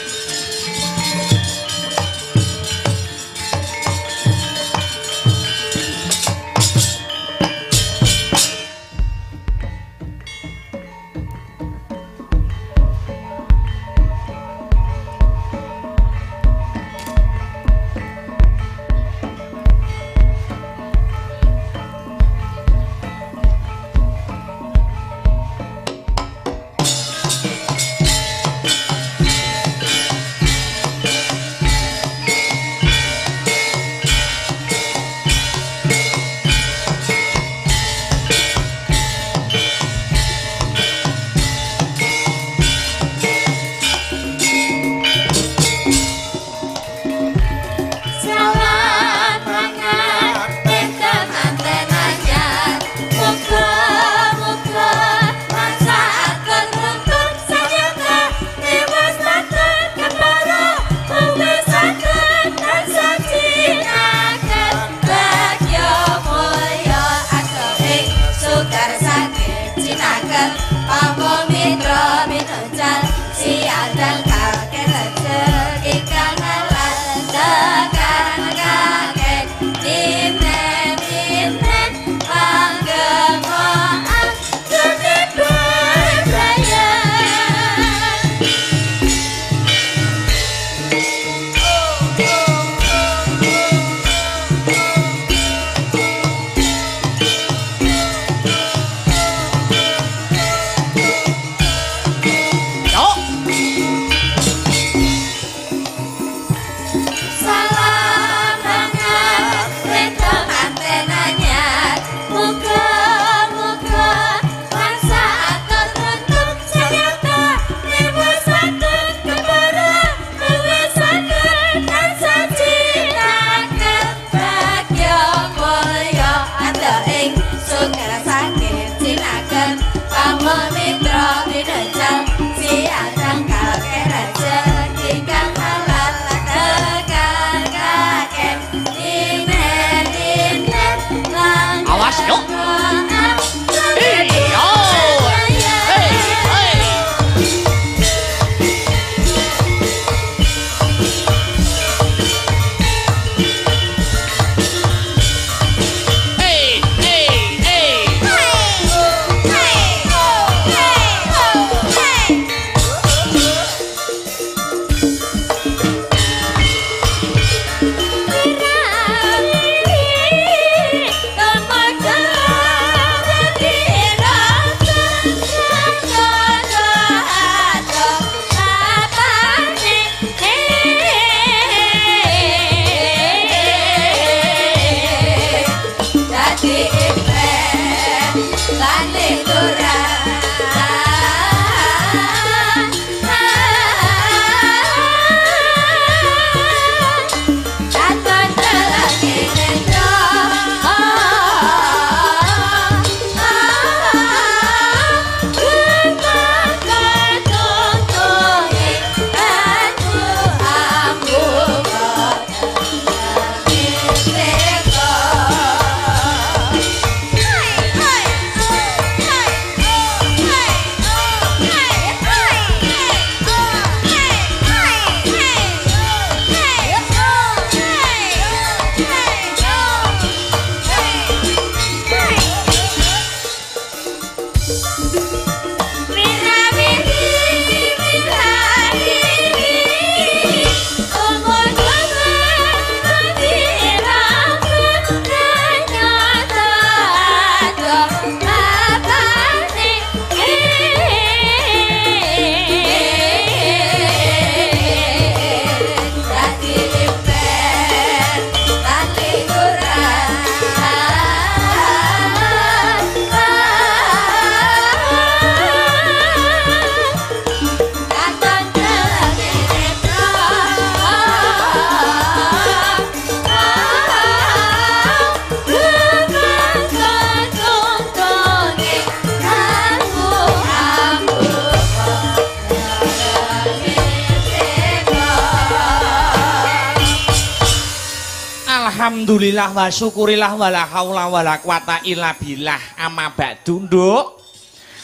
Speaker 3: Alhamdulillah wa syukurillah wala haula wala quwata illa billah. Amma ba'du, Nduk.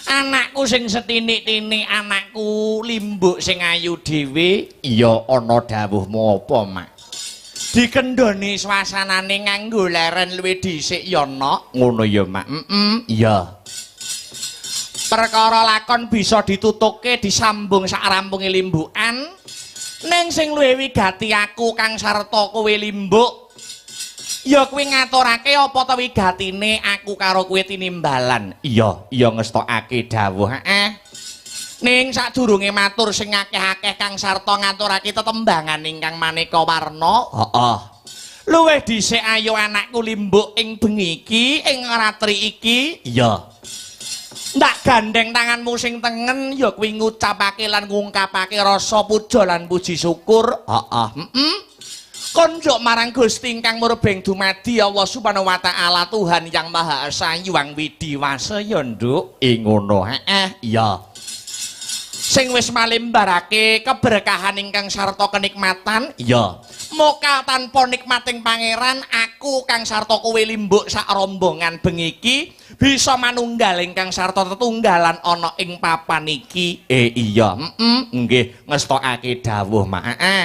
Speaker 3: Anakku sing setinik-tinik, anakku Limbuk sing ayu dhewe. Iya, ana dawuhmu apa, Mak? Dikendhoni suasanane nganggo leren luwih dhisik ya, Nok. Ngono ya, Mak. Iya. Perkara lakon bisa ditutukke disambung sak rampunge limbukan. Ning sing luwih wigati aku Kang Sarta kowe Limbuk, ya kuwi ngaturake apa ta wigatine aku karo kowe tinimbalan. Iya, iya ngestokake dawuh. Heeh. Ning sadurunge matur sing akeh-akeh Kang Sarta ngaturake tetembangan ingkang maneka warna. Heeh. Luwih dhisik ayo anakku Limbuk ing bengi iki, ing ratri iki. Iya. Ndak gandeng tanganmu sing tengen ya kuwi ngucapake lan ngungkapake rasa puja lan puji syukur. Heeh. Heeh. Konjuk marang Gusti ingkang murbeng dumadi Allah Subhanahu wa taala Tuhan yang Maha Esa Hyang Widhi Wasa ya, Nduk. Ing ngono. Heeh, iya. Sing wis malimbarake keberkahan ingkang sarta kenikmatan. Iya. Moka tanpa nikmating pangeran aku Kang Sarta kowe Limbuk sak rombongan bengi iki bisa manunggal ingkang sarta tetunggalan ana ing papan iki. Iya. Heeh, nggih ngestokake dawuh, Mak. Heeh.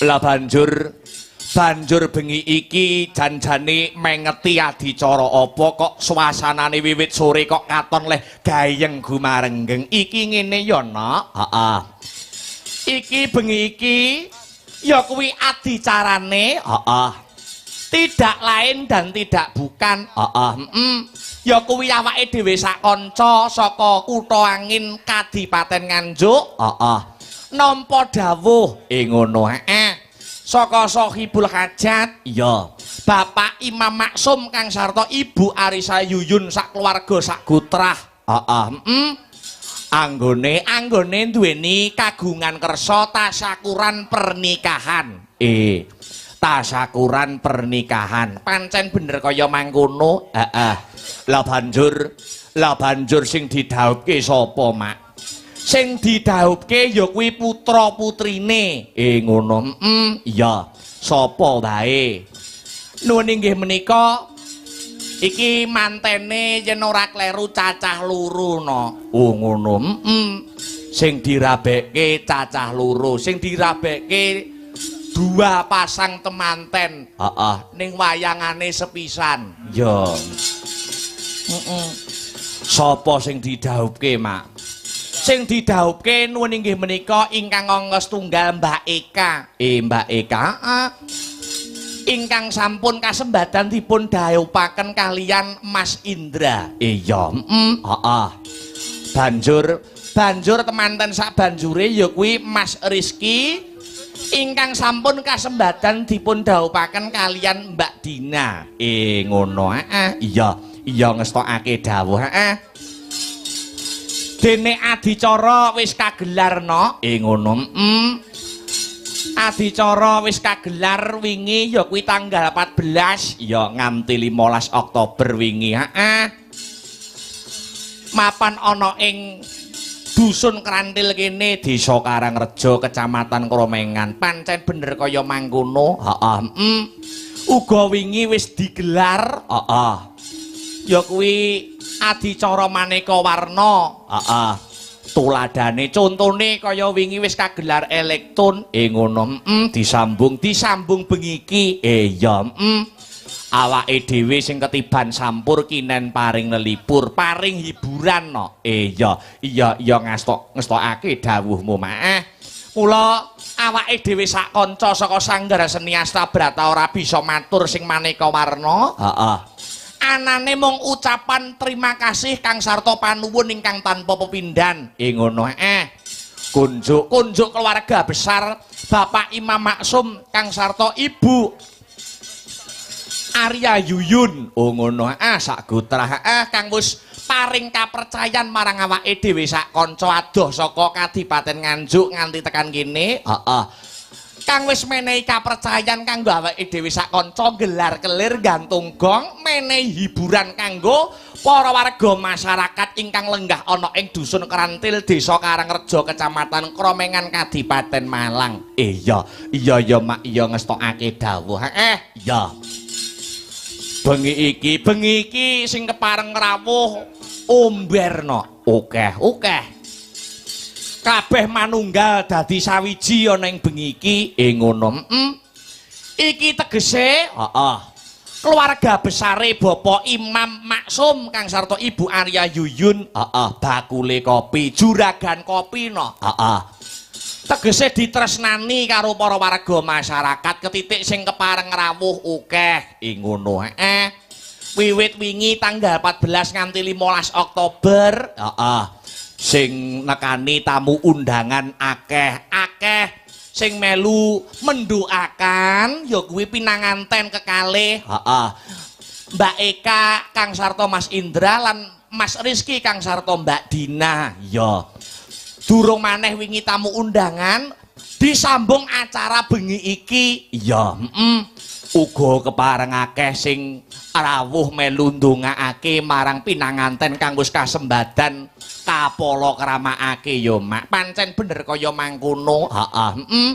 Speaker 3: Lah banjur bengi iki janjane mengeti adicara apa kok suasanane wiwit sore kok katon leh gayeng gumarenggeng. Iki ngene ya, Nok. Heeh. Iki bengi iki ya kuwi adicarane. Heeh. Tidak lain dan tidak bukan. Heeh. Heeh. Ya kuwi awake dhewe sak kanca saka Kutha Angin Kadipaten Nganjuk. Heeh. Nampa dawuh. Ngono. Heeh. Saka Sohibul Hajat. Iya. Bapak Imam Maksum Kang Sarta Ibu Arisa Yuyun sak keluarga sak gutrah. Heeh. Heeh. Anggone duweni kagungan kersa tasakuran pernikahan. Tasakuran pernikahan. Pancen bener kaya mangkono. Heeh. Lah banjur sing didhawuhke sapa, Mak? Sing didhawuhke ya kuwi putra putrine. Ngono. Heeh. Iya. Sapa wae? Nuwun inggih menika iki mantene yen ora kleru cacah loro, no. Oh ngono. Heeh. Sing dirabekke cacah loro, sing dirabekke dua pasang temanten. Heeh. Ning wayangane sepisan. Ya. Heeh. Sapa sing didhawuhke, Mak? Sing didhawuhke nuwun inggih menika ingkang angka setunggal Mbak Eka. Mbak Eka, heeh. Ingkang sampun kasembadan dipun dhawuhaken kalian Mas Indra. Iya, heeh. Heeh. Banjur temanten sak banjure ya kuwi Mas Rizky ingkang sampun kasembadan dipun dhawuhaken kalian Mbak Dina. Ngono. Heeh. Iya, iya ngestokake dawuh. Heeh. Dene adicara wis kagelar, no. Ngono. Heeh. Adicara wis kagelar wingi ya kuwi tanggal 14 ya nganti 15 Oktober wingi. Heeh. Mapan ana ing Dusun Krantil kene, Desa Karangrejo, Kecamatan Kromengan. Pancen bener kaya mangkono. Heeh. Heeh. Uga wingi wis digelar. Heeh. Ya kuwi adicara maneka warna. Heeh. Tuladane contone kaya wingi wis kagelar elektron. Ngono. Heeh, disambung bengi iki. Iya. Heeh. Awake dhewe sing ketiban sampur kinen paring lelipur, paring hiburan, no. Iya, iya iya ngestokake dawuhmu, Mak. Mula awake dhewe sak kanca saka Sanggar Seni Astabrata ora bisa matur sing maneka warna. Heeh. Anane mung ucapan terima kasih Kang Sarta panuwun ingkang tanpa pepindhan. Ngono. Heeh. Kunjuk keluarga besar Bapak Imam Maksum Kang Sarta Ibu Arya Yuyun. Oh ngono. Heeh, sak gutrah. Heeh, Kang wis paring kapercayan marang awake dhewe sak kanca adoh saka Kadipaten Nganjuk nganti tekan kene. Heeh. Kang wis menehi kapercayan kanggo awake dhewe sak kanca gelar kelir gantung gong menehi hiburan kanggo Para warga masyarakat ingkang lenggah ana ing Dusun Krantil, Desa Karangreja, Kecamatan Kromengan, Kadipaten Malang. Iya, iya ya Mak, iya ngestokake dawuh. Heeh, iya. Bengi iki sing kepareng rawuh omberno. Okeh, okeh. Kabeh manunggal dadi sawiji ana ing bengi iki. Ngono. Iki tegese, heeh. Keluarga besare Bapak Imam Maksum kang sarta Ibu Arya Yuyun, heeh, bakule kopi, juragan kopi no. Heeh. Tegese ditresnani karo para warga masyarakat ketitik sing kepareng rawuh akeh. Ngono, heeh. Wiwit wingi tanggal 14 nganti 15 Oktober, heeh. Sing nekani tamu undangan akeh-akeh. Sing melu mendoakan ya kuwi pinanganten kekalih, heeh. Mbak Eka kang sarta Mas Indra lan Mas Rizky kang sarta Mbak Dina. Ya. Durung maneh wingi tamu undangan disambung acara bengi iki. Iya, heeh. Uga kepareng akeh sing rawuh melu ndongaake marang pinanganten kang wis kasembadan kapala kramakake ya Mak. Pancen bener kaya mangkono. Heeh, heeh.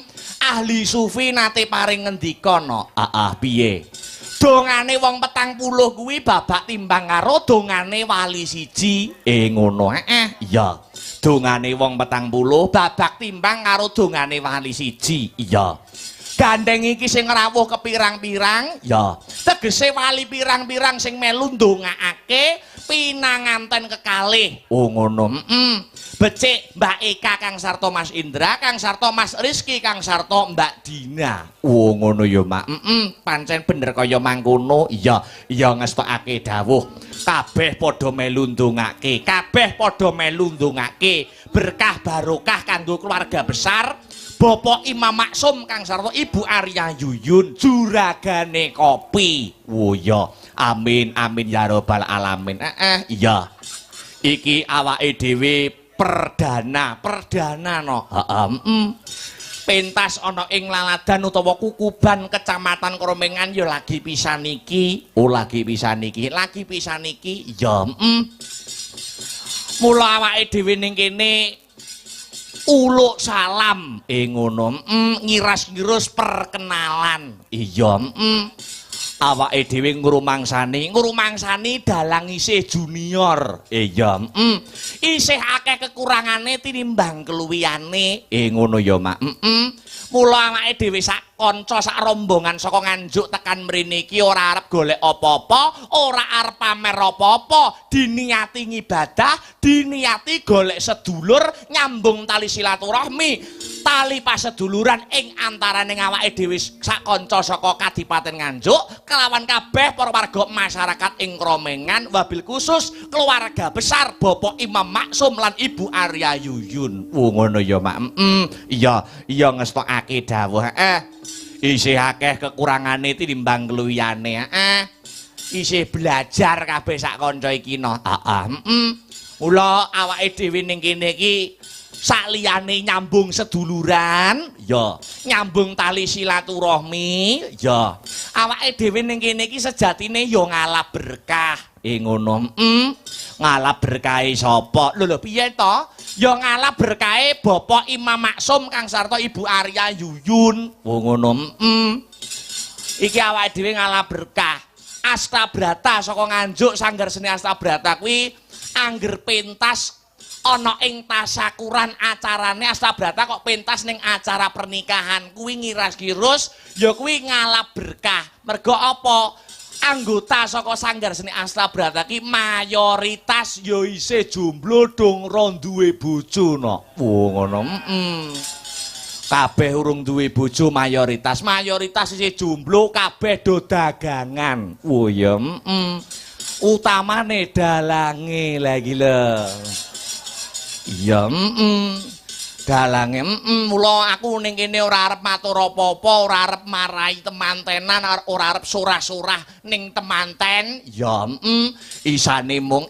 Speaker 3: Ahli sufi nate paring ngendika no. Heeh, piye? Dongane wong 40 kuwi babak timbang karo dongane wali siji. Ngono, heeh. Iya. Dongane wong 40 babak timbang karo dongane wali siji. Iya. Gandeng iki sing rawuh kepirang-pirang, ya. Tegese wali pirang-pirang sing melu ndongaake pinanganten kekalih. Oh ngono. Heeh. Becik Mbak Eka kang sarta Mas Indra, kang sarta Mas Rizky, kang sarta Mbak Dina. Oh ngono ya, Mak. Heeh, pancen bener kaya mangkono. Iya, iya ngestokake dawuh. Kabeh padha melu ndongake, kabeh padha melu ndongake berkah barokah kanggo keluarga besar Bapak Imam Maksum kang sarta Ibu Arya Yuyun juragane kopi. Oh iya, amin amin ya robbal alamin. Heeh, iya. Iki awake dhewe perdana, perdana no. Heeh, heeh. Pentas ana ing laladan utawa kukuban Kecamatan Kromengan ya lagi pisan iki. Oh lagi pisan iki, lagi pisan iki. Iya, heeh. Mula awake dhewe ning kene uluk salam, ngono, ngiras-ngirus perkenalan. Iya, awake dhewe ngrumangsani, ngrumangsani dalang isih junior. Iya, isih akeh kekurangane tinimbang keluwihane. Ngono ya, Mak. Mula awake dhewe sak kanca sak rombongan saka Nganjuk tekan mrene iki ora arep golek apa-apa, ora arep pamer apa-apa, diniati ngibadah, diniati golek sedulur, nyambung tali silaturahmi, tali paseduluran ing antarane awake dhewe sak kanca saka Kadipaten Nganjuk kelawan kabeh para warga masyarakat ing Kromengan, wabil khusus keluarga besar Bapak Imam Maksum lan Ibu Arya Yuyun. Oh ngono ya, Mak. Iya, iya ngestokake dawuh. Isih akeh kekurangane tinimbang keluwihane. Isih belajar kabeh sak kanca iki no. Heeh. Mula awake dhewe ning kene iki sakliyane nyambung seduluran, ya, nyambung tali silaturahmi, ya. Awake dhewe ning kene iki sejatine ya ngalap berkah. Ngono. Ngalap berkahe sapa? Lho lho piye to? Ya ngalap berkahe Bapak Imam Maksum kang sarta Ibu Arya Yuyun. Oh ngono. Iki awake dhewe ngalap berkah. Astabrata saka Nganjuk, Sanggar Seni Astabrata kuwi angger pentas ana ing tasakuran acarane Astabrata kok pentas ning acara pernikahan kuwi ngiras-kirus ya kuwi ngalap berkah. Mergo apa? Anggota saka Sanggar Seni Astabrata ki mayoritas ya isih jomblo dong ora duwe bojo no. Oh ngono. Kabeh urung duwe bojo mayoritas, mayoritas isih jomblo kabeh do dagangan. Oh ya, Utamane dalange lha iki lho. Iya, Dalange, mula aku ning kene ora arep matur apa-apa, ora arep marai temantenan, ora arep surah-surah ning temanten. Ya, isane mung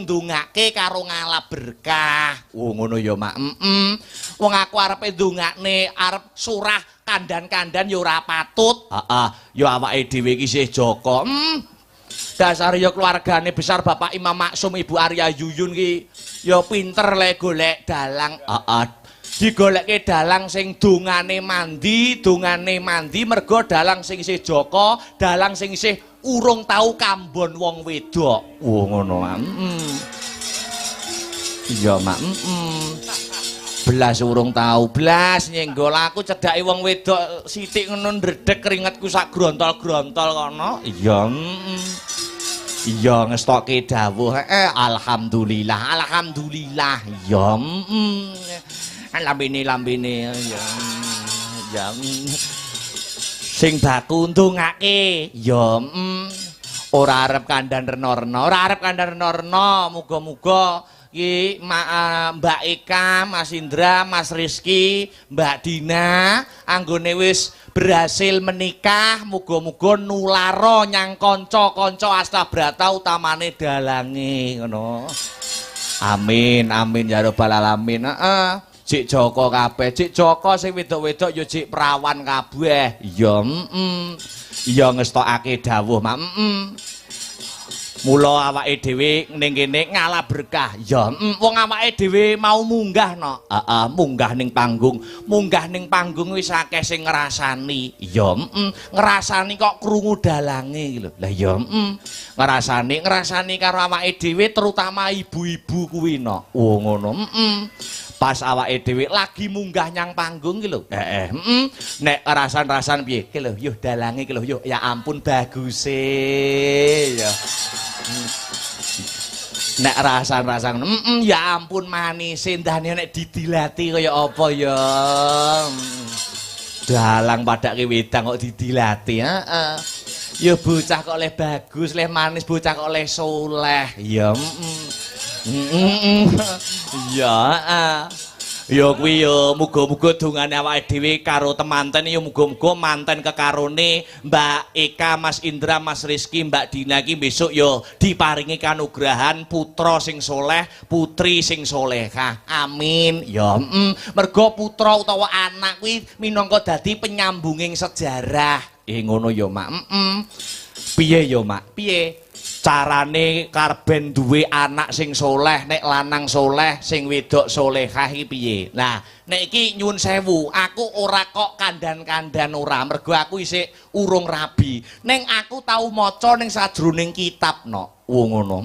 Speaker 3: ndongake karo ngalap berkah. Oh ngono ya, Mak. Wong aku arepe ndongakne arep surah kandan-kandan ya ora patut. Heeh, ya awake dhewe iki isih jaka. Dasar ya keluargane besar Bapak Imam Maksum Ibu Arya Yuyun ki ya pinter le golek dalang. Heeh. Digolekke dalang sing dongane mandi, dongane mandi mergo dalang sing isih jaka, dalang sing isih urung tau kambon wong wedok. Oh ngono, Mak. Iya, Mak. Blas urung tau, blas nyenggol aku cedhake wong wedok sithik ngono ndredeg keringetku sak grontol-grontol kono. Iya. Iya ngestokke dawuh. Alhamdulillah, alhamdulillah. Iya. Lambene-lambene ya. Ya. Sing baku ndongake ya ora arep kandhan rena-rena, ora arep kandhan rena-rena, muga-muga iki Mbak Eka, Mas Indra, Mas Rizky, Mbak Dina anggone wis berhasil menikah, muga-muga nularo nyang kanca-kanca Astabrata utamane dalange ngono. Amin, amin ya rabbal alamin. Heeh. Jik Joko kabeh, jik Joko sing wedok-wedok ya jik prawan kabeh. Iya, Iya ngestokake dawuh, Mak. Mula awake dhewe ning kene ngalah berkah. Ya, wong awake dhewe mau munggah no. Heeh, munggah ning panggung. Munggah ning panggung wis akeh sing ngrasani. Ya, ngrasani kok krungu dalange iki lho. Lah ya, ngrasani, ngrasani karo awake dhewe terutama ibu-ibu kuwi no. Oh ngono. Pas awake dhewe lagi munggah nyang panggung iki lho. Heeh, Nek rasan-rasan piye? Ki lho, yuh dalange ki lho, yuh ya ampun baguse ya. Nek rasan-rasan, ya ampun manise ndane nek didilati kaya apa ya. Dalang padake wedang kok didilati, heeh. Ya bocah kok leh bagus, leh manis, bocah kok leh soleh. Ya, Ya, ya kuwi ya muga-muga dongane awake dhewe karo temanten ya muga-muga manten kekarone Mbak Eka, Mas Indra, Mas Rizky, Mbak Dina iki besok ya diparingi kanugrahan putra sing soleh, putri sing solehah. Amin. Ya, mergo putra utawa anak kuwi minangka dadi penyambunging sejarah. Ngono ya, Mak. Piye ya, Mak? Piye? Carane karben duwe anak sing soleh, nek lanang soleh, sing wedok solehah iki piye? Nah, nek iki nyuwun sewu, aku ora kok kandhan-kandhan ora, mergo aku isih urung rabi. Ning aku tau maca ning sajroning kitab no. Oh ngono.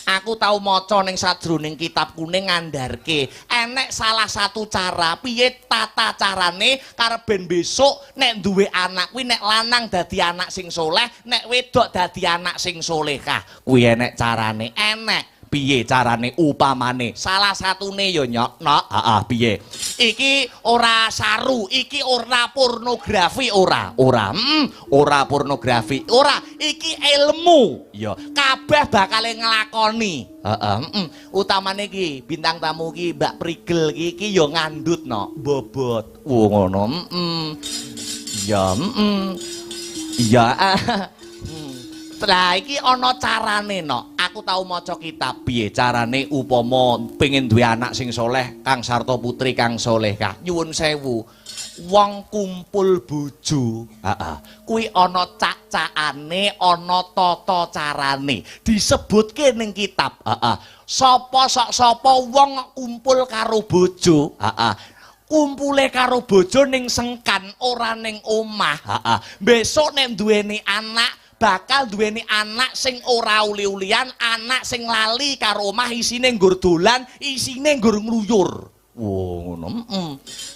Speaker 3: Aku tau maca ning sajroning kitab kuning ngandharke enek salah satu cara piye tata carane karben besok nek duwe anak kuwi nek lanang dadi anak sing soleh, nek wedok dadi anak sing solehah. Kuwi enek carane, enek. Piye carane upamane? Salah satune ya nyok, nok. Heeh, piye? Iki ora saru, iki ora pornografi ora. Ora, ora pornografi. Ora, iki ilmu. Ya, kabeh bakal nglakoni. Heeh, Utamane iki bintang tamu iki Mbak Prigel iki ya ngandut nok, bobot. Oh ngono. Ya, Iya. Lah iki ana carane nok. Aku tau maca kitab piye carane upama pengin duwe anak sing soleh, Kang Sarto putri kang solehah. Nyuwun sewu. Wong kumpul bojo, heeh. Kuwi ana cak-cakane, ana tata carane. Disebutke ning kitab, heeh. Sapa sok sapa wong kumpul karo bojo, heeh. Kumpule karo bojo ning sengkan, ora ning omah, heeh. Besok nek duweni anak bakal duweni anak sing ora uli-ulian, anak sing lali karo omah isine nggur dolan, isine nggur ngluyur. Oh ngono.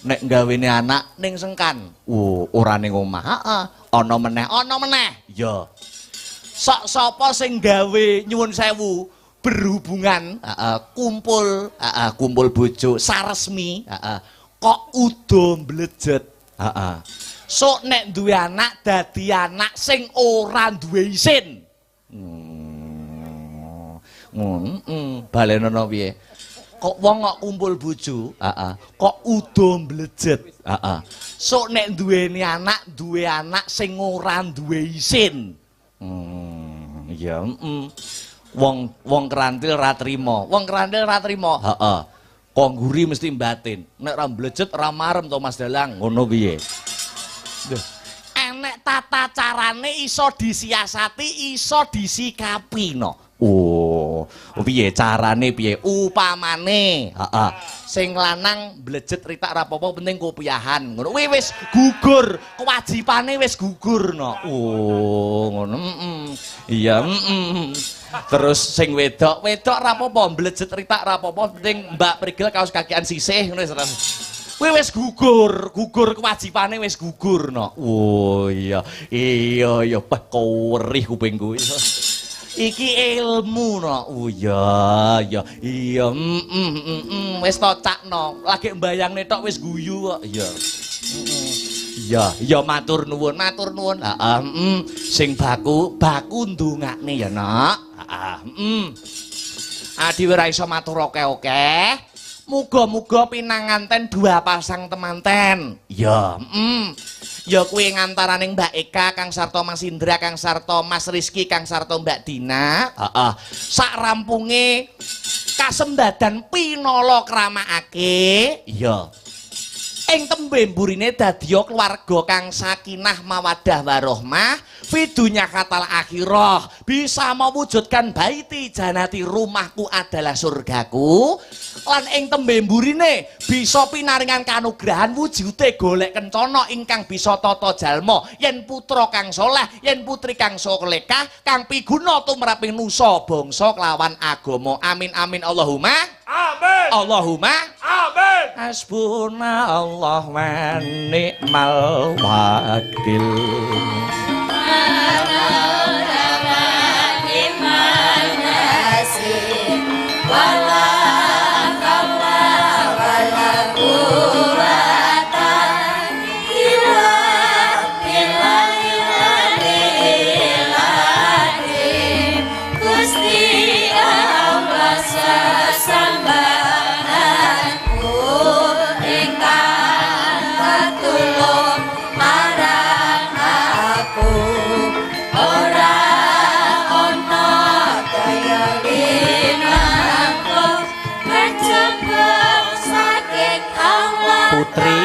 Speaker 3: Nek gawene anak ning sengkan, oh ora ning omah. Heeh. Ana meneh, ana meneh. Ya. Sok sapa sing gawe nyuwun sewu berhubungan, heeh, kumpul, heeh, kumpul bojo saresmi, heeh. Kok udo mblejet, heeh. Sok nek duwe anak dadi anak sing ora duwe isin. Balenono piye? Kok wong kok kumpul bojo, heeh, kok udo mblejet, heeh. Sok nek duweni anak, duwe anak sing ora duwe isin. Ya, Wong wong kerantil ra trimo. Wong kerantil ra trimo. Heeh. Kok ngguri mesti mbatin. Nek ra mblejet ra marem to Mas Dalang, ngono piye? Duh. Enek tata carane iso disiasati, iso disikapi no. Oh, piye carane piye? Upamane, heeh. Sing lanang blejet ritak rapopo penting kopiahan. Ngono kuwi wis gugur, kewajibane wis gugur no. Oh, ngono. Iya, Terus sing wedok, wedok rapopo blejet ritak rapopo penting Mbak Prigel kaos kakian sisih ngono wis. Kuwi wis gugur, gugur kewajibane wis gugur no. Oh iya. Iya, iya, peh kowerih kupingku. Iki ilmu no. Oh iya, iya, iya, wis to cakno. Lagi mbayangne tok wis guyu kok. Iya. Iya, iya matur nuwun, matur nuwun. Heeh, sing baku, baku ndongakne ya, Nak. Heeh, Adi ora iso matur oke-oke. Muga-muga pinanganten dua pasang temanten. Iya, Ya kuwi ngantaraning Mbak Eka, Kang Sarto Mas Indra, Kang Sarto Mas Rizky, Kang Sarto Mbak Dina. Heeh. Sak rampunge kasembadan pinala kramakake. Iya. Ing tembe mburine dadiya keluarga kang sakinah mawaddah warohmah fidunya katal akhirah bisa mewujudkan baiti janati rumahku adalah surgaku lan ing tembe mburine bisa pinaringan kanugrahan wujude golek kencana ingkang bisa tata jalma yen putra kang soleh yen putri kang solehah kang piguna tumraping nusa bangsa kelawan agama. Amin amin Allahumma
Speaker 4: amin.
Speaker 3: Allahumma
Speaker 4: amin.
Speaker 3: Hasbunallah wa ni'mal wakil. Putri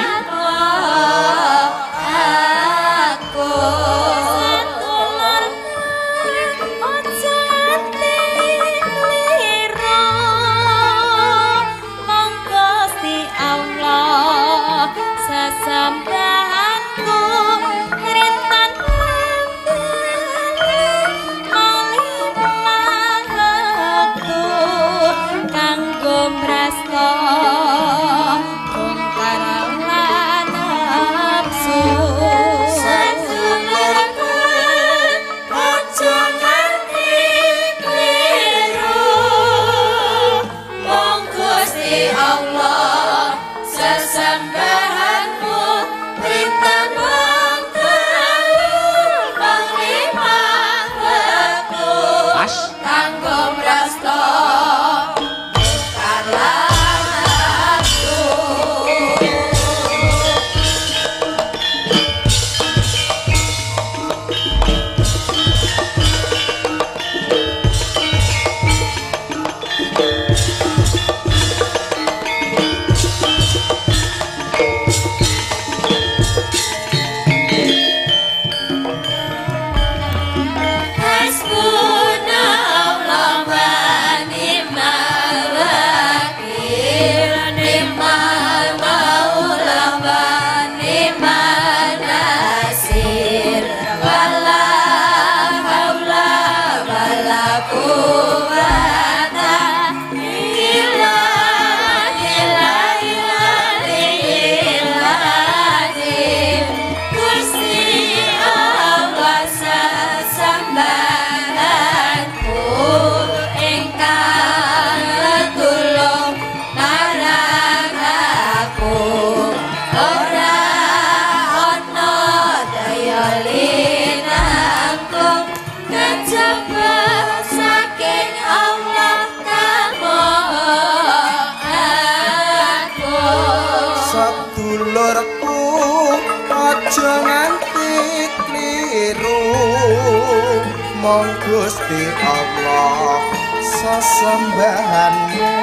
Speaker 5: Mong Gusti Allah sesembahanmu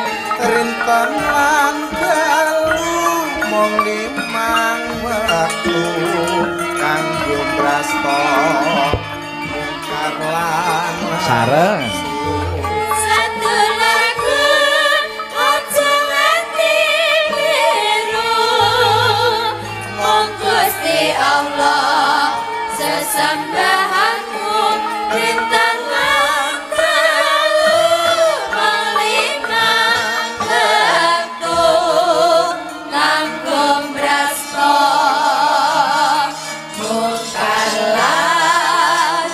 Speaker 5: rinten lan dalu mung limang wektu kanggo brasta mungkar lan
Speaker 3: sareng
Speaker 4: Sadulurku aja nganti kleru mung Gusti Allah sesembahanmu rinten lan dalu mung 5 wektu kanggo mbrasta mungkar lan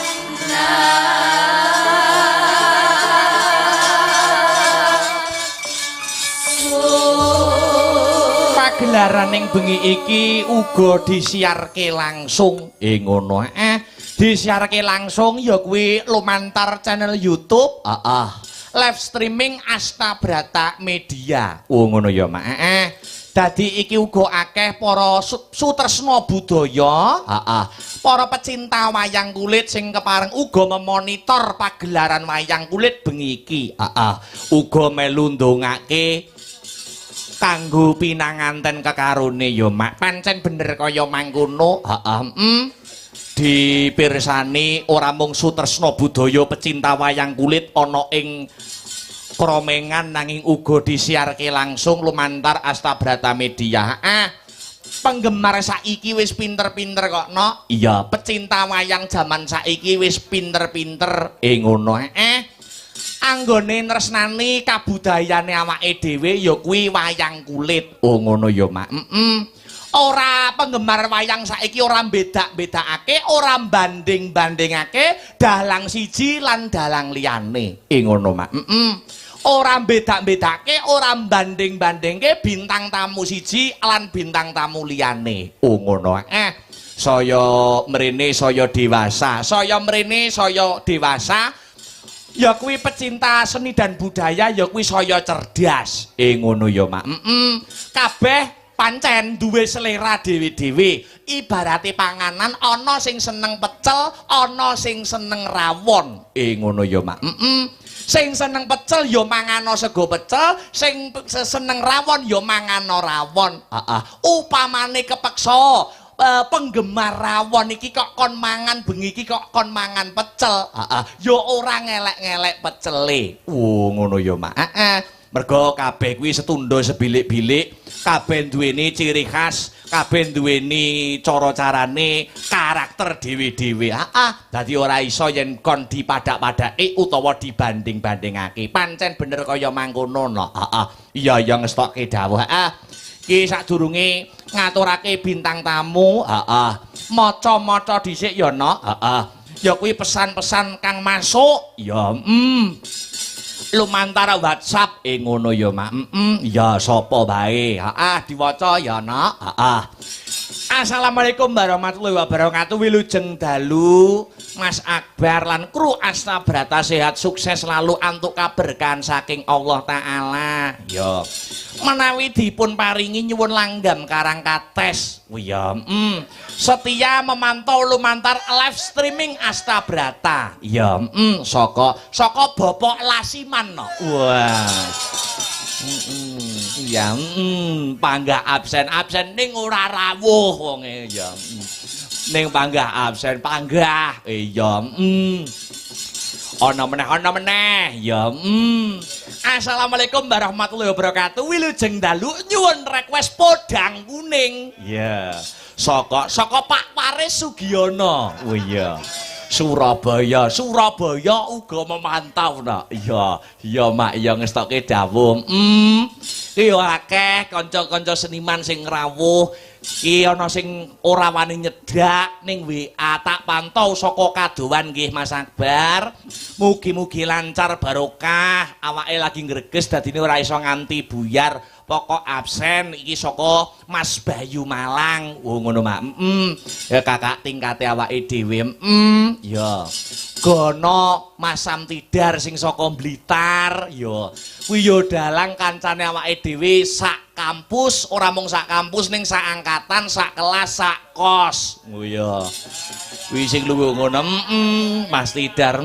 Speaker 4: nafsu.
Speaker 3: Pagelaraning bengi iki uga disiarke langsung. Ngono Disiarke langsung ya kuwi lumantar channel YouTube. Heeh. Live streaming Astabrata Media. Oh ngono ya, Mak. Heeh. Dadi iki uga akeh para sutresna budaya, heeh. Para pecinta wayang kulit sing kepareng uga memonitor pagelaran wayang kulit bengi iki. Heeh. Uga melu ndongake kanggo pinanganten kekarone ya, Mak. Pancen bener kaya mangkono. Heeh. Dipirsani ora mung sutresna budaya pecinta wayang kulit ana ing Kromengan nanging uga disiarke langsung lumantar Astabrata Media. Penggemar saiki wis pinter-pinter kok, no. Iya, pecinta wayang jaman saiki wis pinter-pinter. Ngono. Anggone tresnani kabudayane awake dhewe ya kuwi wayang kulit. Oh ngono ya, Mak. Ora penggemar wayang saiki ora bedak-bedakake, ora banding-bandingake dalang siji lan dalang liyane. Ngono, Mak. Ora bedak-bedake, ora banding-bandingke bintang tamu siji lan bintang tamu liyane. Oh ngono. Saya mrene saya dewasa, saya mrene saya dewasa. Ya kuwi pecinta seni dan budaya ya kuwi saya cerdas. Ngono ya, Mak. Kabeh pancen duwe selera dhewe-dhewe. Ibarate panganan ana sing seneng pecel, ana sing seneng rawon. Ngono ya, Mak. Sing seneng pecel ya mangano sego pecel, sing seneng rawon ya mangano rawon. Heeh. Upamane kepeksa penggemar rawon iki kok kon mangan bengi iki kok kon mangan pecel. Heeh. Ya ora ngelek-ngelek pecele. Oh, ngono ya, Mak. Heeh. Mergo kabeh kuwi setunda sebilik-bilik, kabeh duweni ciri khas, kabeh duweni cara-carane, karakter dhewe-dhewe. Heeh, dadi ora iso yen kon dipadak-padake utawa dibanding-bandingake. Pancen bener kaya mangkono no. Heeh. Iya ya ngestokke dawuh. Heeh. Iki sadurunge ngaturake bintang tamu, heeh. Maca-maca dhisik ya, no. Heeh. Ya kuwi pesan-pesan kang masuk. Ya, lumantar WhatsApp. Ngono ya, Mak. Ya sapa wae. Heeh, diwaca ya, Nak. Heeh. Assalamualaikum warahmatullahi wabarakatuh. Wilujeng dalu Mas Akbar lan kru Astabrata sehat sukses selalu antuk kaberkahan saking Allah Ta'ala. Ya. Menawi dipun paringi nyuwun langgam Karang Kates. Oh ya, Setia memantau lumantar live streaming Astabrata. Ya, saka saka Bapak Lasiman no. Wah. Ya, panggah absen-absen ning ora rawuh wonge ya. Ning panggah absen panggah. Iya, Ana meneh, ana meneh. Ya, Assalamualaikum warahmatullahi wabarakatuh. Wilujeng dalu nyuwun request podang kuning. Iya. Saka saka Pak Waris Sugiono. Oh iya. Surabaya, Surabaya uga memantau nak. Iya, iya Mak, iya ngestokke dawuh. Iki yo akeh kanca-kanca seniman sing rawuh. Iki ana sing ora wani nyedak ning WA tak pantau saka kadowan nggih Mas Akbar. Mugi-mugi lancar barokah. Awake lagi ngreges dadine ora iso nganti buyar. Pokok absen iki saka Mas Bayu Malang. Oh ngono Mak. Ya kakak tingkate awake dhewe. Ya. Gono Mas Samtidar sing saka Blitar ya. Kuwi ya dalang kancane awake dhewe sak kampus, ora mung sak kampus ning sak angkatan, sak kelas, sak kos. Oh iya. Kuwi sing luwih ngono. Mas Tidar.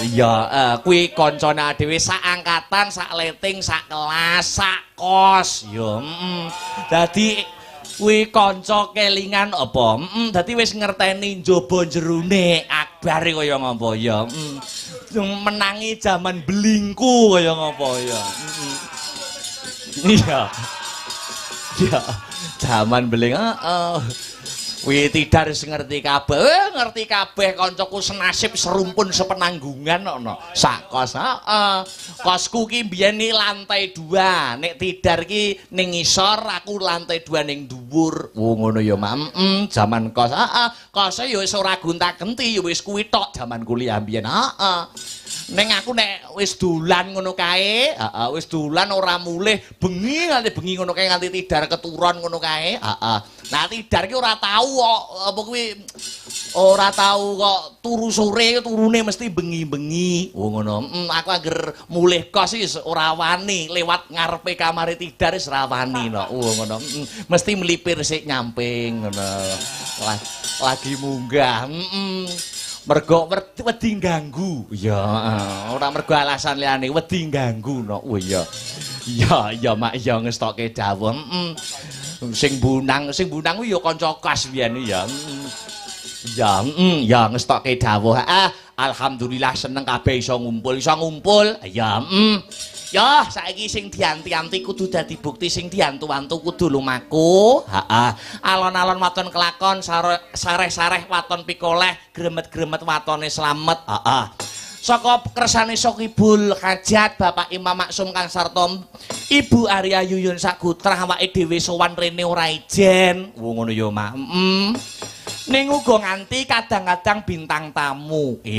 Speaker 3: Iya, kuwi kancane dhewe sak angkatan, sak leting, sak kelas, sak kos. Ya, Dadi Kuwi kanca kelingan apa? Dadi wis ngerteni njaba jerone Akbar kaya ngapa ya. Menangi jaman belingku kaya ngapa ya. Iya. Iya, jaman beling heeh. Kuwi Tidar wis ngerti kabeh, ngerti kabeh kancaku senasib serumpun sepenanggungan ana. Sak kos, heeh. Kosku ki mbiyen ni lantai 2, nek Tidar ki ning ngisor, aku lantai 2 ning dhuwur. Oh ngono ya, Mak. Jaman kos, heeh. Kose ya wis ora gonta-genti, ya wis kuwi tok jaman kuliah mbiyen, heeh. Ning aku nek wis dolan ngono kae, heeh, wis dolan ora mulih bengi nganti bengi ngono kae nganti Tidar keturon ngono kae, heeh. Nah Tidar ki ora tau kok apa kuwi ora tau kok turu sore, turune mesti bengi-bengi. Oh ngono. Aku angger mulih kos iki ora wani lewat ngarepe kamare Tidar wis ora wani no. Oh ngono. Mesti mlipir sik nyamping ngono. Lagi munggah. Mergo wedi ganggu. Ya, ora mergo alasan liyane, wedi ganggu no. Oh iya. Iya, iya Mak, iya ngestokke dawuh. Sing bunang kuwi ya kanca kos biyen ya. Ya, ya ngestokke dawuh. Ah, alhamdulillah seneng kabeh iso ngumpul, iso ngumpul. Ya, Ya, saiki sing dianti-anti kudu dadi bukti, sing diantu-antu kudu lumaku. Heeh. Alon-alon waton kelakon, sareh-sareh waton pikoleh, gremet-gremet watone slamet. Heeh. Saka kersane Sokibul Hajat Bapak Imam Maksum Kang Sartom, Ibu Arya Yuyun Sagutrah awake dhewe sowan rene ora ijen. Wo ngono ya, Mak. Ning uga nganti kadang-kadang bintang tamu. Iya.